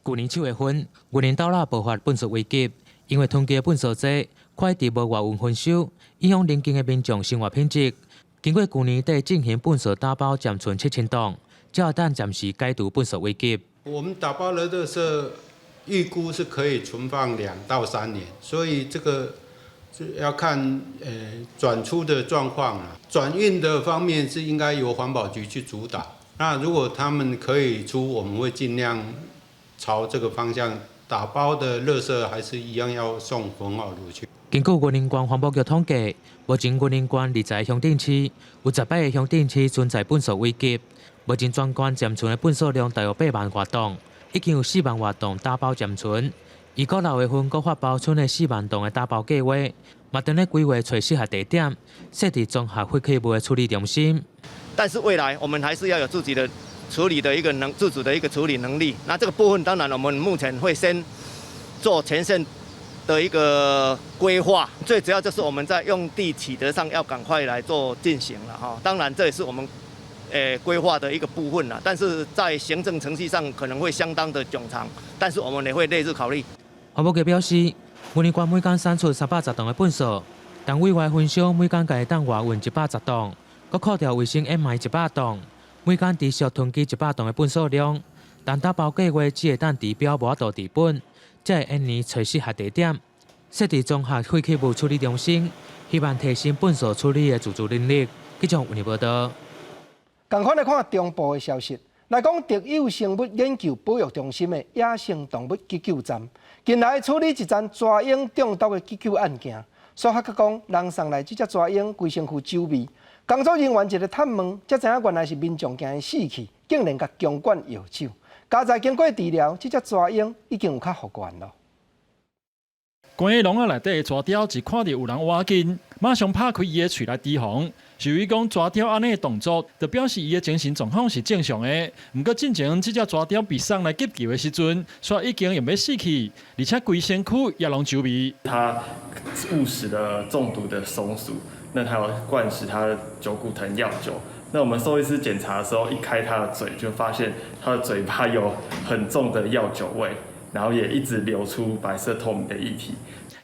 舊年7月份，雲林島仔爆發糞埽危機，因為囤積的糞埽濟，快佇無外運焚燒，影響鄰近的民眾生活品質。經過舊年底進行糞埽打包暫存7000桶，才會當暫時解除糞埽危機。我們打包的垃圾預估是可以存放2到3年，所以這個要看轉出的狀況啦。轉運的方面是應該由環保局去主導。那如果他們可以出，我們會盡量朝這個方向打包的垃圾，還是一樣要送焚化爐去。根據雲林縣環保局統計，目前雲林縣20個鄉鎮市有18個鄉鎮市存在糞埽危機。目前全縣暫存的糞埽量大約8萬外桶，已經有4萬外桶打包暫存。預估6月份閣發包賰的4萬桶的打包計劃，嘛正咧規劃揣適合地點，設置綜合廢棄物的處理中心。但是未來我們還是要有自己的處理的一個能自主的一個處理能力。那這個部分當然我們目前會先做全線的一個規劃，最主要就是我們在用地取得上要趕快來做進行了哈。當然這也是我們規劃的一個部分啦，但是在行政程序上可能會相當的冗長，但是我們也會列入考慮。環保局表示，雲林縣每工產出310桶的糞埽，但委外焚燒每工會當外運110桶，閣扣掉衛生掩埋100桶，每工持續囤積100桶的糞埽量，但打包計劃只會當治標，無法度治本，才會延年揣適合地點，設置綜合廢棄物處理中心，希望提升糞埽處理的自主能力。記者為你報導。仝款來看中部的消息，來講特有生物研究保育中心的野生動物急救站，近來處理一樁蛇蠅中毒的急救案件。所發覺講，人送來這隻蛇蠅規身軀酒味，工作人員一个探問，才知影原來是民眾驚伊死去，竟然共強灌藥酒。佳哉經過治療，這隻蛇鷹已經有較復原囉。關佇籠仔內底的蛇雕，一看著有人倚近，馬上拍開伊的喙來提防。獸醫講，蛇雕按呢的動作，就表示伊的精神狀況是正常的。毋過進前這隻蛇雕被送來急救的時陣，煞已經用欲死去，而且規身軀也攏酒味。他誤食了中毒的松鼠，那他有灌食他的酒骨藤藥酒。那我們獸醫師檢查的時候，一開他的嘴，就發現他的嘴巴有很重的藥酒味。然後也一直流出白色透明的液體。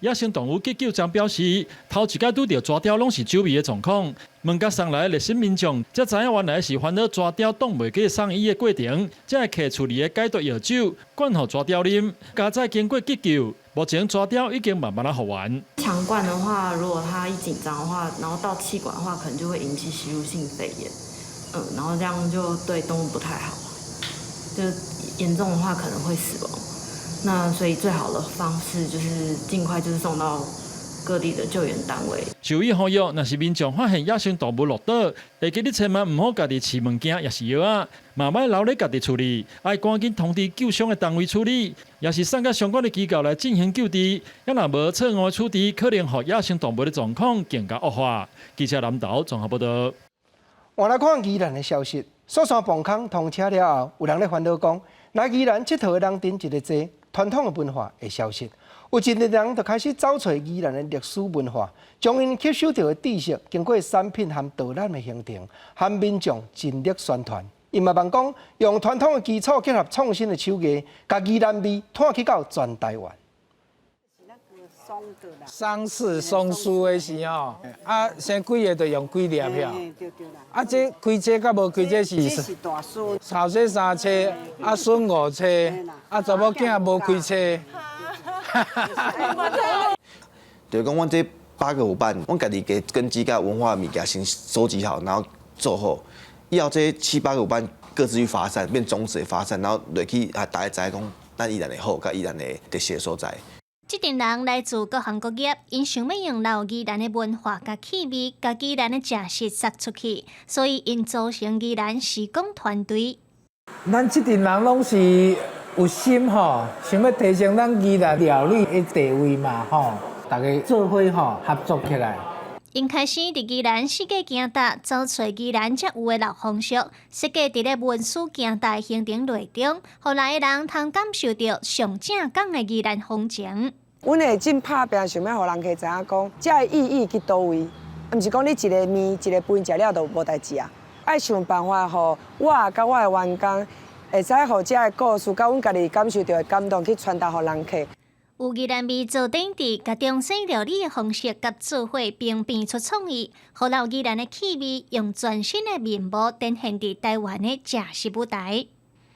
野生動物急救站表示，頭一擺拄著蛇雕攏是酒味的狀況。問共送來的熱心民眾，才知影原來是煩惱蛇雕擋袂過送醫的過程，才會提厝裡的解毒藥酒灌予蛇雕啉。佳哉經過急救，目前蛇雕已經慢慢仔復原。強灌的話，如果他一緊張的話，然後到氣管的話，可能就會引起吸入性肺炎。然後這樣就對動物不太好，就嚴重的話可能會死亡。那所以最好的方式就是盡快就是送到各地的救援單位。獸醫呼籲，若是民眾發現野生動物落倒，會記得千萬毋好家己飼物件，抑是藥仔，嘛莫留咧家己厝裡，愛趕緊通知救傷的單位處理，抑是送到相關的機構來進行救治。抑若無錯誤的處置，可能予野生動物的狀況更加惡化。記者南投綜合報道。換來看宜蘭的消息，蘇山磅空通車了後，有人咧煩惱講，來宜蘭𨑨迌的人陣真濟，傳統的文化會消失。有一個人就開始走揣宜蘭的歷史文化，將𪜶吸收著的知識，經過產品和導覽的行程，和民眾盡力宣傳。伊嘛望講，用傳統的基礎結合創新的手藝，共宜蘭味帶去到全台灣。喪事喪事的時候，啊，生幾个就用幾粒票。啊，這開車佮無開車是。這是大孫。後生三車，啊，孫五車，啊，查某囝無開車。就是講，阮這八个伙伴，阮家己的根基佮文化物件先收集好，然後做好。以後這七八個伙伴各自去發散，變種子的發散，然後落去啊，大家知影講咱宜蘭的好，佮宜蘭的特色所在。這陣人來自各行各業，𪜶想欲用老宜蘭的文化佮氣味，共宜蘭的食食釋出去，所以𪜶組成宜蘭時光團隊。咱這陣人攏是有心吼，想欲提升咱宜蘭料理的地位嘛吼，大家做伙吼合作起來。𪜶開始佇宜蘭四界行踏，走揣宜蘭才有的老風俗，設計佇咧文史行踏行程內中，予來的人通感受著上正港的宜蘭風情。阮會真拍拚，想欲予人客知影講，這个意義佇佗位，毋是講你一个麵一个飯食了就無代誌啊！愛想辦法，予我佮我的員工會使予這个故事，佮阮家己感受著的感動去傳達予人客。有宜蘭味做頂佇，共中西料理的方式佮做伙並變出創意，予老宜蘭的氣味用全新的面貌展現佇台灣的食食舞台。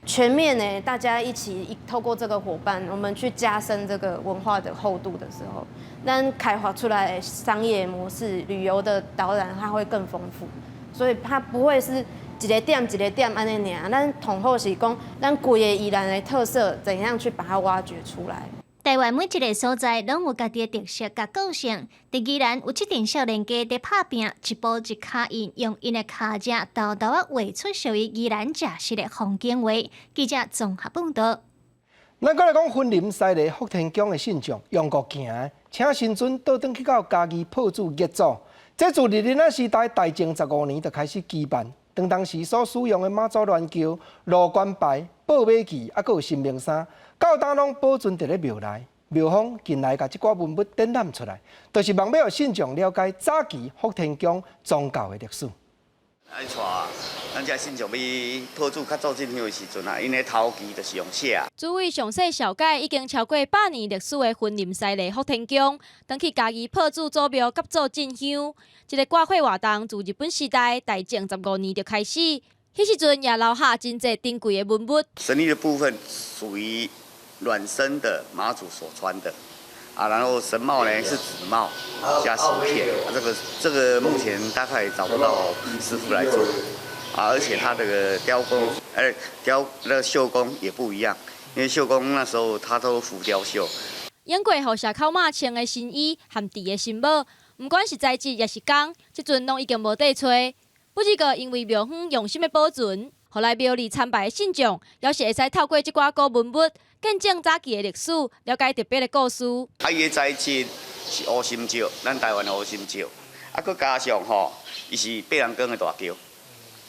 全面呢，大家一起透過這個夥伴，我們去加深這個文化的厚度的時候，咱開發出來的商業模式、旅遊的導覽，它會更豐富。所以它不會是一个點一个點按呢爾，咱統合是講，咱規个宜蘭的特色，怎樣去把它挖掘出來。台灣每一个所在攏有家己的特色佮個性。佇宜蘭有這陣少年家佇拍拚，一步一跤印，用𪜶的跤跡，沓沓仔畫出屬於宜蘭食食的風景畫。記者綜合報導。咱閣來講，雲林西螺福天宮的信眾用步行的，請神尊倒轉去到嘉義朴子日祖。這自日治時代大正15年就開始舉辦，當當時所使用的媽祖鑾轎、路關牌、報馬旗，猶閣有神明衫，到今攏保存佇咧廟內。廟方近來共這寡文物展覽出來，就是望欲予信眾了解早期福天宮宗教的歷史。愛帶咱遮信眾去朴子較早進香的時陣啊，𪜶的頭旗就是用寫。主位上細小改已經超過百年歷史的雲林西螺福天宮，轉去嘉義朴子祖廟佮祖進香。這个掛會活動自日本時代大正15年就開始，彼時陣也留下真濟珍貴的文物。神衣的部分屬於軟身的媽祖所穿的，啊，然後神帽呢是紙帽加石片，啊，這個目前大概找不到師傅來做，啊，而且他這個雕工，哎，雕那個繡工也不一樣，因為繡工那時候他都浮雕繡。用過予社口媽穿的新衣和戴的新帽，毋管是材質抑是工，這陣攏已經無得揣。不過因為廟方用心的保存，予來廟裡參拜的信眾，猶是會使透過這寡古文物，見證早期的歷史，了解特別的故事。啊，伊的材質是烏心石，咱台灣的烏心石，啊，閣加上吼，伊是白人崗的大轎，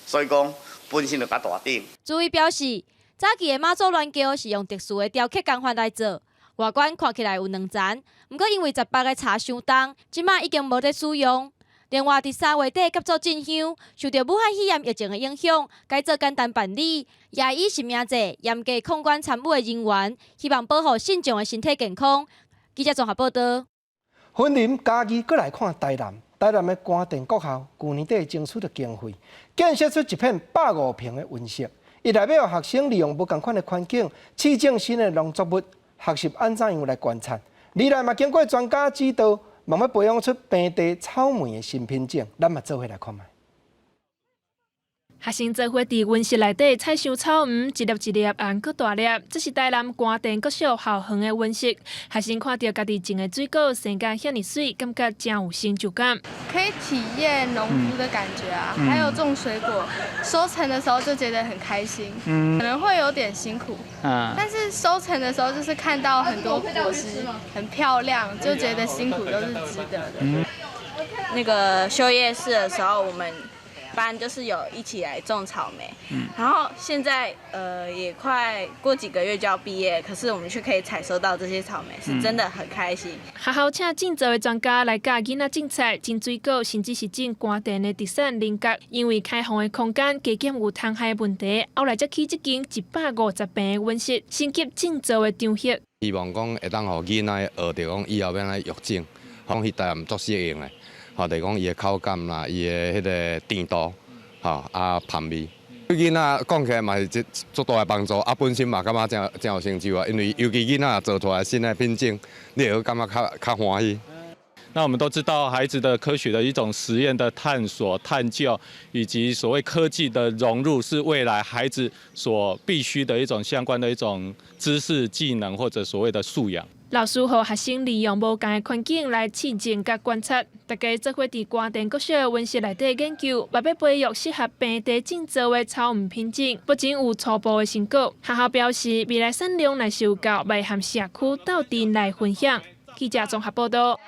所以講本身就較大頂。主委表示，早期的媽祖鑾轎是用特殊的雕刻工法來做，外觀看起來有兩層，毋過因為十八个柴傷重，這馬已經無咧使用。另外，佇3月底佮做進香，受著武漢肺炎疫情的影響，改做簡單辦理，也以實名制嚴格控管參與的人員，希望保護信眾的身體健康。記者綜合報導。雲林嘉義閣來看台南，台南的關田國校，舊年底爭取著經費，建設出一片150坪的溫室，伊內欲予學生利用無仝款的環境，試種新的農作物，學習按怎樣來觀察。未來嘛經過專家指導，慢慢培養出平地草莓的新品種。咱嘛做伙來看覓。學生做伙佇溫室內底採收草莓，一粒一粒絚閣大粒。這是台南關田國小校園的溫室。學生看著家己種的水果生甲遐爾媠，感覺誠有成就感。可以體驗農夫的感覺啊，還有種水果，收成的時候就覺得很開心。可能會有點辛苦，但是收成的時候就是看到很多果實很漂亮，就覺得辛苦都是值得的。那個修夜市的時候，我們班就是有一起來種草莓，然後現在也快過幾個月就要畢業，可是我們卻可以採收到這些草莓，是真的很開心。學校請種造的專家來教囡仔種菜、種水果，甚至是種關田的特產菱角。因為開放的空間加減有蟲害問題，後來才起這間150坪的溫室，升級種造的場域。希望講會當予囡仔學著講以後欲按怎育種，講去台南足適應的。吼，就是講伊的口感啦，伊的彼个甜度，吼啊香味，對囡仔講起來嘛是一足大的幫助。啊，本身嘛感覺誠誠有成就啊，因為尤其囡仔做出來新的品種，你會感覺較較歡喜。那我們都知道，孩子的科學的一種實驗的探索、探究，以及所謂科技的融入，是未來孩子所必須的一種相關的一種知識、技能或者所謂的素養。老師予學生利用無仝的環境來試種佮觀察，大家做伙佇關田國小溫室內底研究，嘛欲培育適合平地種造的草莓品種，目前有初步的成果。學校表示，未來產量若是有夠，會和社區鬥陣來分享。記者綜合報導。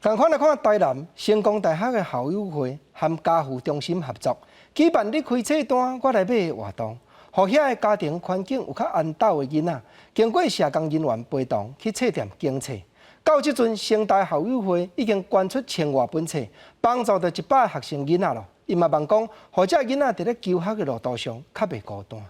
仝款來看台南成功大學的校友會和家扶中心合作，舉辦你開冊單，我來買的活動，予遐个家庭環境有較緣投的囡仔，經過社工人員陪同去冊店揀冊。到這陣，成大校友會已經捐出千外本冊，幫助著100個學生囡仔囉。𪜶嘛望講，予這囡仔佇咧求學的路途上較袂孤單。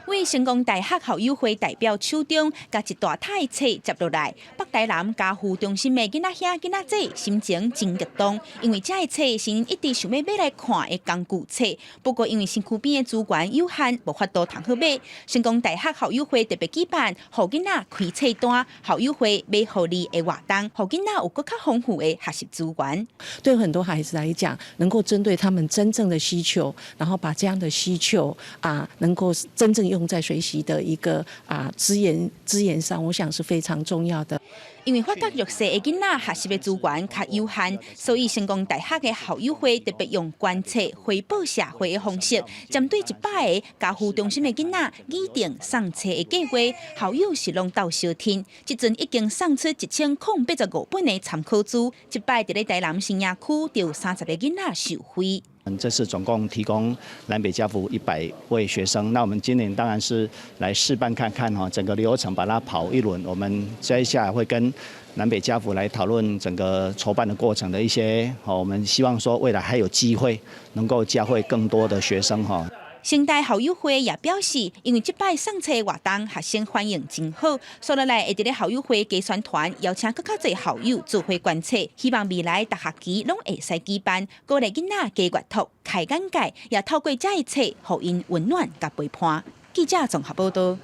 為成功大學校友會代表手中，共一大沓冊接落來，北台南家扶中心的囡仔兄、囡仔姊心情真激動，因為這个冊是𪜶一直想欲買來看的工具冊。不過因為身軀邊的資源有限，無法度通好買。成功大學校友會特別舉辦，予囡仔開冊單，校友會買予你的活動，予囡仔有閣較豐富的學習資源。對很多孩子來講，能夠針對他們真正的需求，然後把這樣的需求啊，能夠真正用在學習的一個啊資源上，我想是非常重要的。因為發覺弱勢的囡仔學習的資源較有限，所以成功大學的校友會特別用捐冊回報社會的方式，針對100個家扶中心的囡仔擬定送冊的計劃。校友是攏鬥相挺，這陣已經送出1085本的參考書，這擺佇咧台南新營區就有30個囡仔受惠。這次總共提供南北家扶100位學生，那我們今年當然是來試辦看看哈，整個流程把它跑一輪。我們接下來會跟南北家扶來討論整個籌辦的過程的一些，我們希望說未來還有機會能夠教會更多的學生哈。成大校友會也表示，因為這擺送冊活動學生反應真好，所以來會佇咧校友會加宣傳，邀請閣較濟校友做伙捐冊，希望未來逐學期攏會使舉辦，鼓勵囡仔加閱讀、開眼界，也透過這个冊，予𪜶溫暖佮陪伴。記者綜合報導。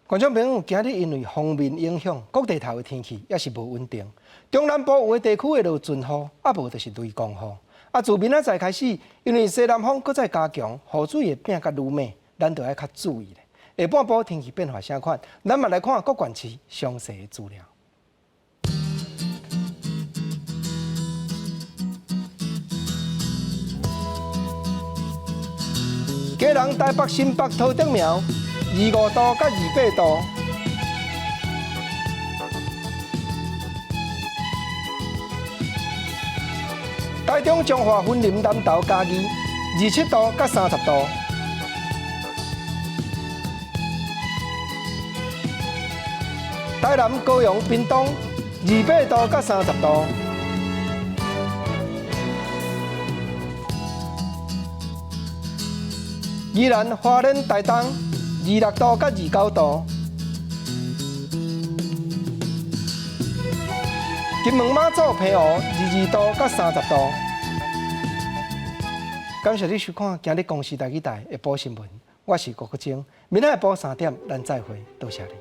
觀眾朋友，今日因為鋒面影響，各地頭的天氣也是無穩定。中南部有的地區會落陣雨，啊無就是雷公雨。啊，自明仔載開始，因為西南風閣再加強，雨水會變較愈猛，咱就愛較注意咧。下半晡天氣變化啥款，咱嘛來看各縣市詳細的資料。基隆、台北、新北、桃竹苗，25度佮28度。台中彰化、雲林、南投、嘉義，27度佮30度。台南、高雄、屏東，28度佮30度。宜蘭、花蓮、台東，26度佮29度。金門、馬祖、澎湖，22度佮30度。感謝你收看今日公視台語台下晡新聞，我是郭國晶，明仔下晡3點，咱再會，多謝你。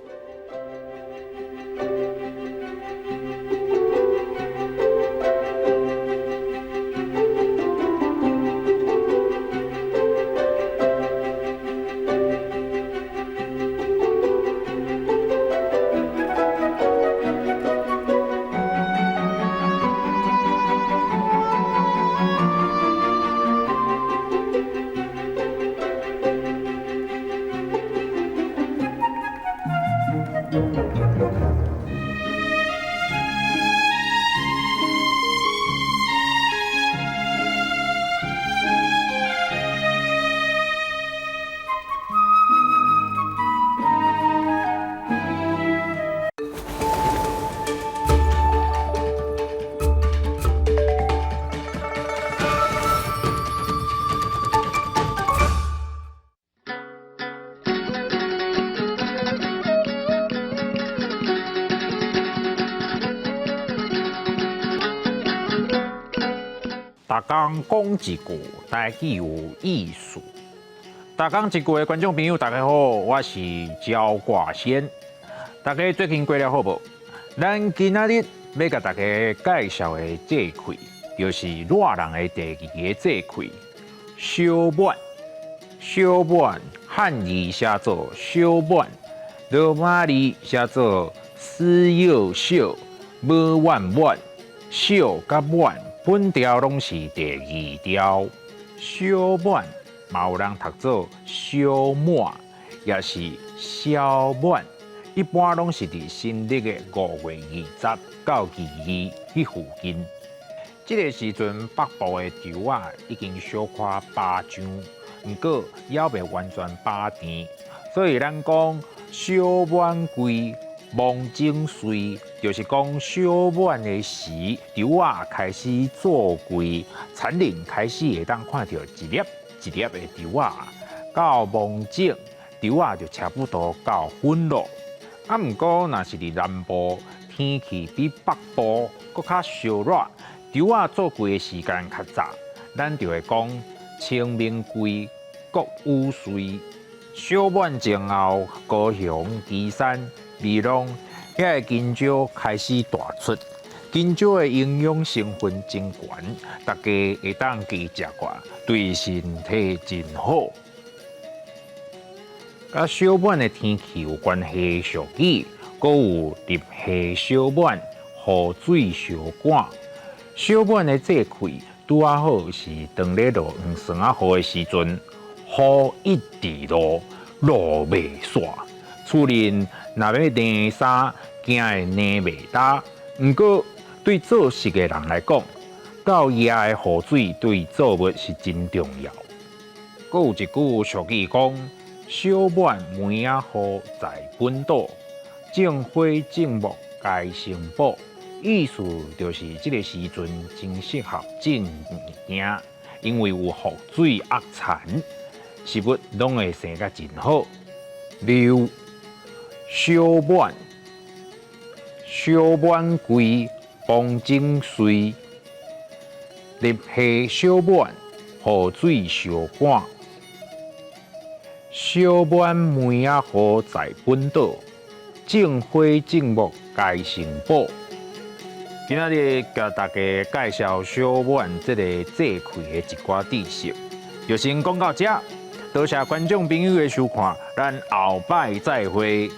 逐工講一句，台語有意思。逐工一句的觀眾朋友，大家好，我是焦掛先。大家最近過了好無？咱今仔日欲共大家介紹的節氣，就是熱人的第二個節氣——小滿。小滿漢字寫做小滿，羅馬字寫做四又小，無滿滿，小佮滿。本調攏是第二調，小滿嘛有人讀做小滿，也是小滿，一般攏是佇新曆的5月20到22彼附近。這個時陣北部的稻仔已經小可飽漿，毋過猶未完全飽甜，所以咱講小滿歸，芒種穗，就是講小滿的時，稻仔開始做季，田裡開始會當看著一粒一粒的稻仔。到芒種，稻仔就差不多到粉咯。啊，毋過若是佇南部，天氣比北部閣較燒熱，稻仔做季的時間較早，咱就會講清明季，穀雨穗。小滿前後，高雄、旗山、美濃遐个香蕉開始大出，香蕉的營養成分真懸，大家會當加食寡，對身體真好。佮小滿的天氣有關係俗語，閣有入夏小滿，雨水相趕。小滿的節氣拄仔好是當咧落黃霜仔雨的時陣，雨一直落，落袂煞。厝內若欲晾衫，驚會晾袂焦。毋過對做食的人來講，夠夜的雨水對作物是真重要。閣有一句俗語講：小滿梅仔雨在本島，種花種木皆成寶。意思就是這個時陣真適合種物件，因為有雨水壓田，食物攏會生甲真好。例如小滿、小滿歸、芒種穗、入夏小滿、雨水相趕、小滿梅仔雨在本島，種花種木皆成寶。今仔日共大家介紹小滿這个節氣的一寡知識，就先講到這。多謝觀眾朋友的收看，咱後擺再會。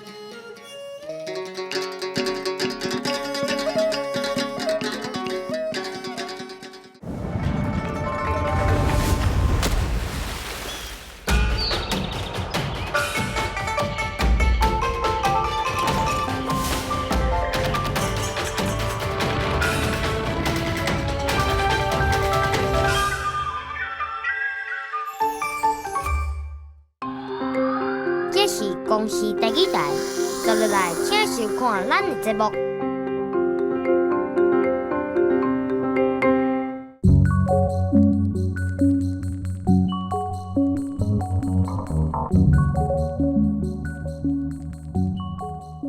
請收看咱的節目。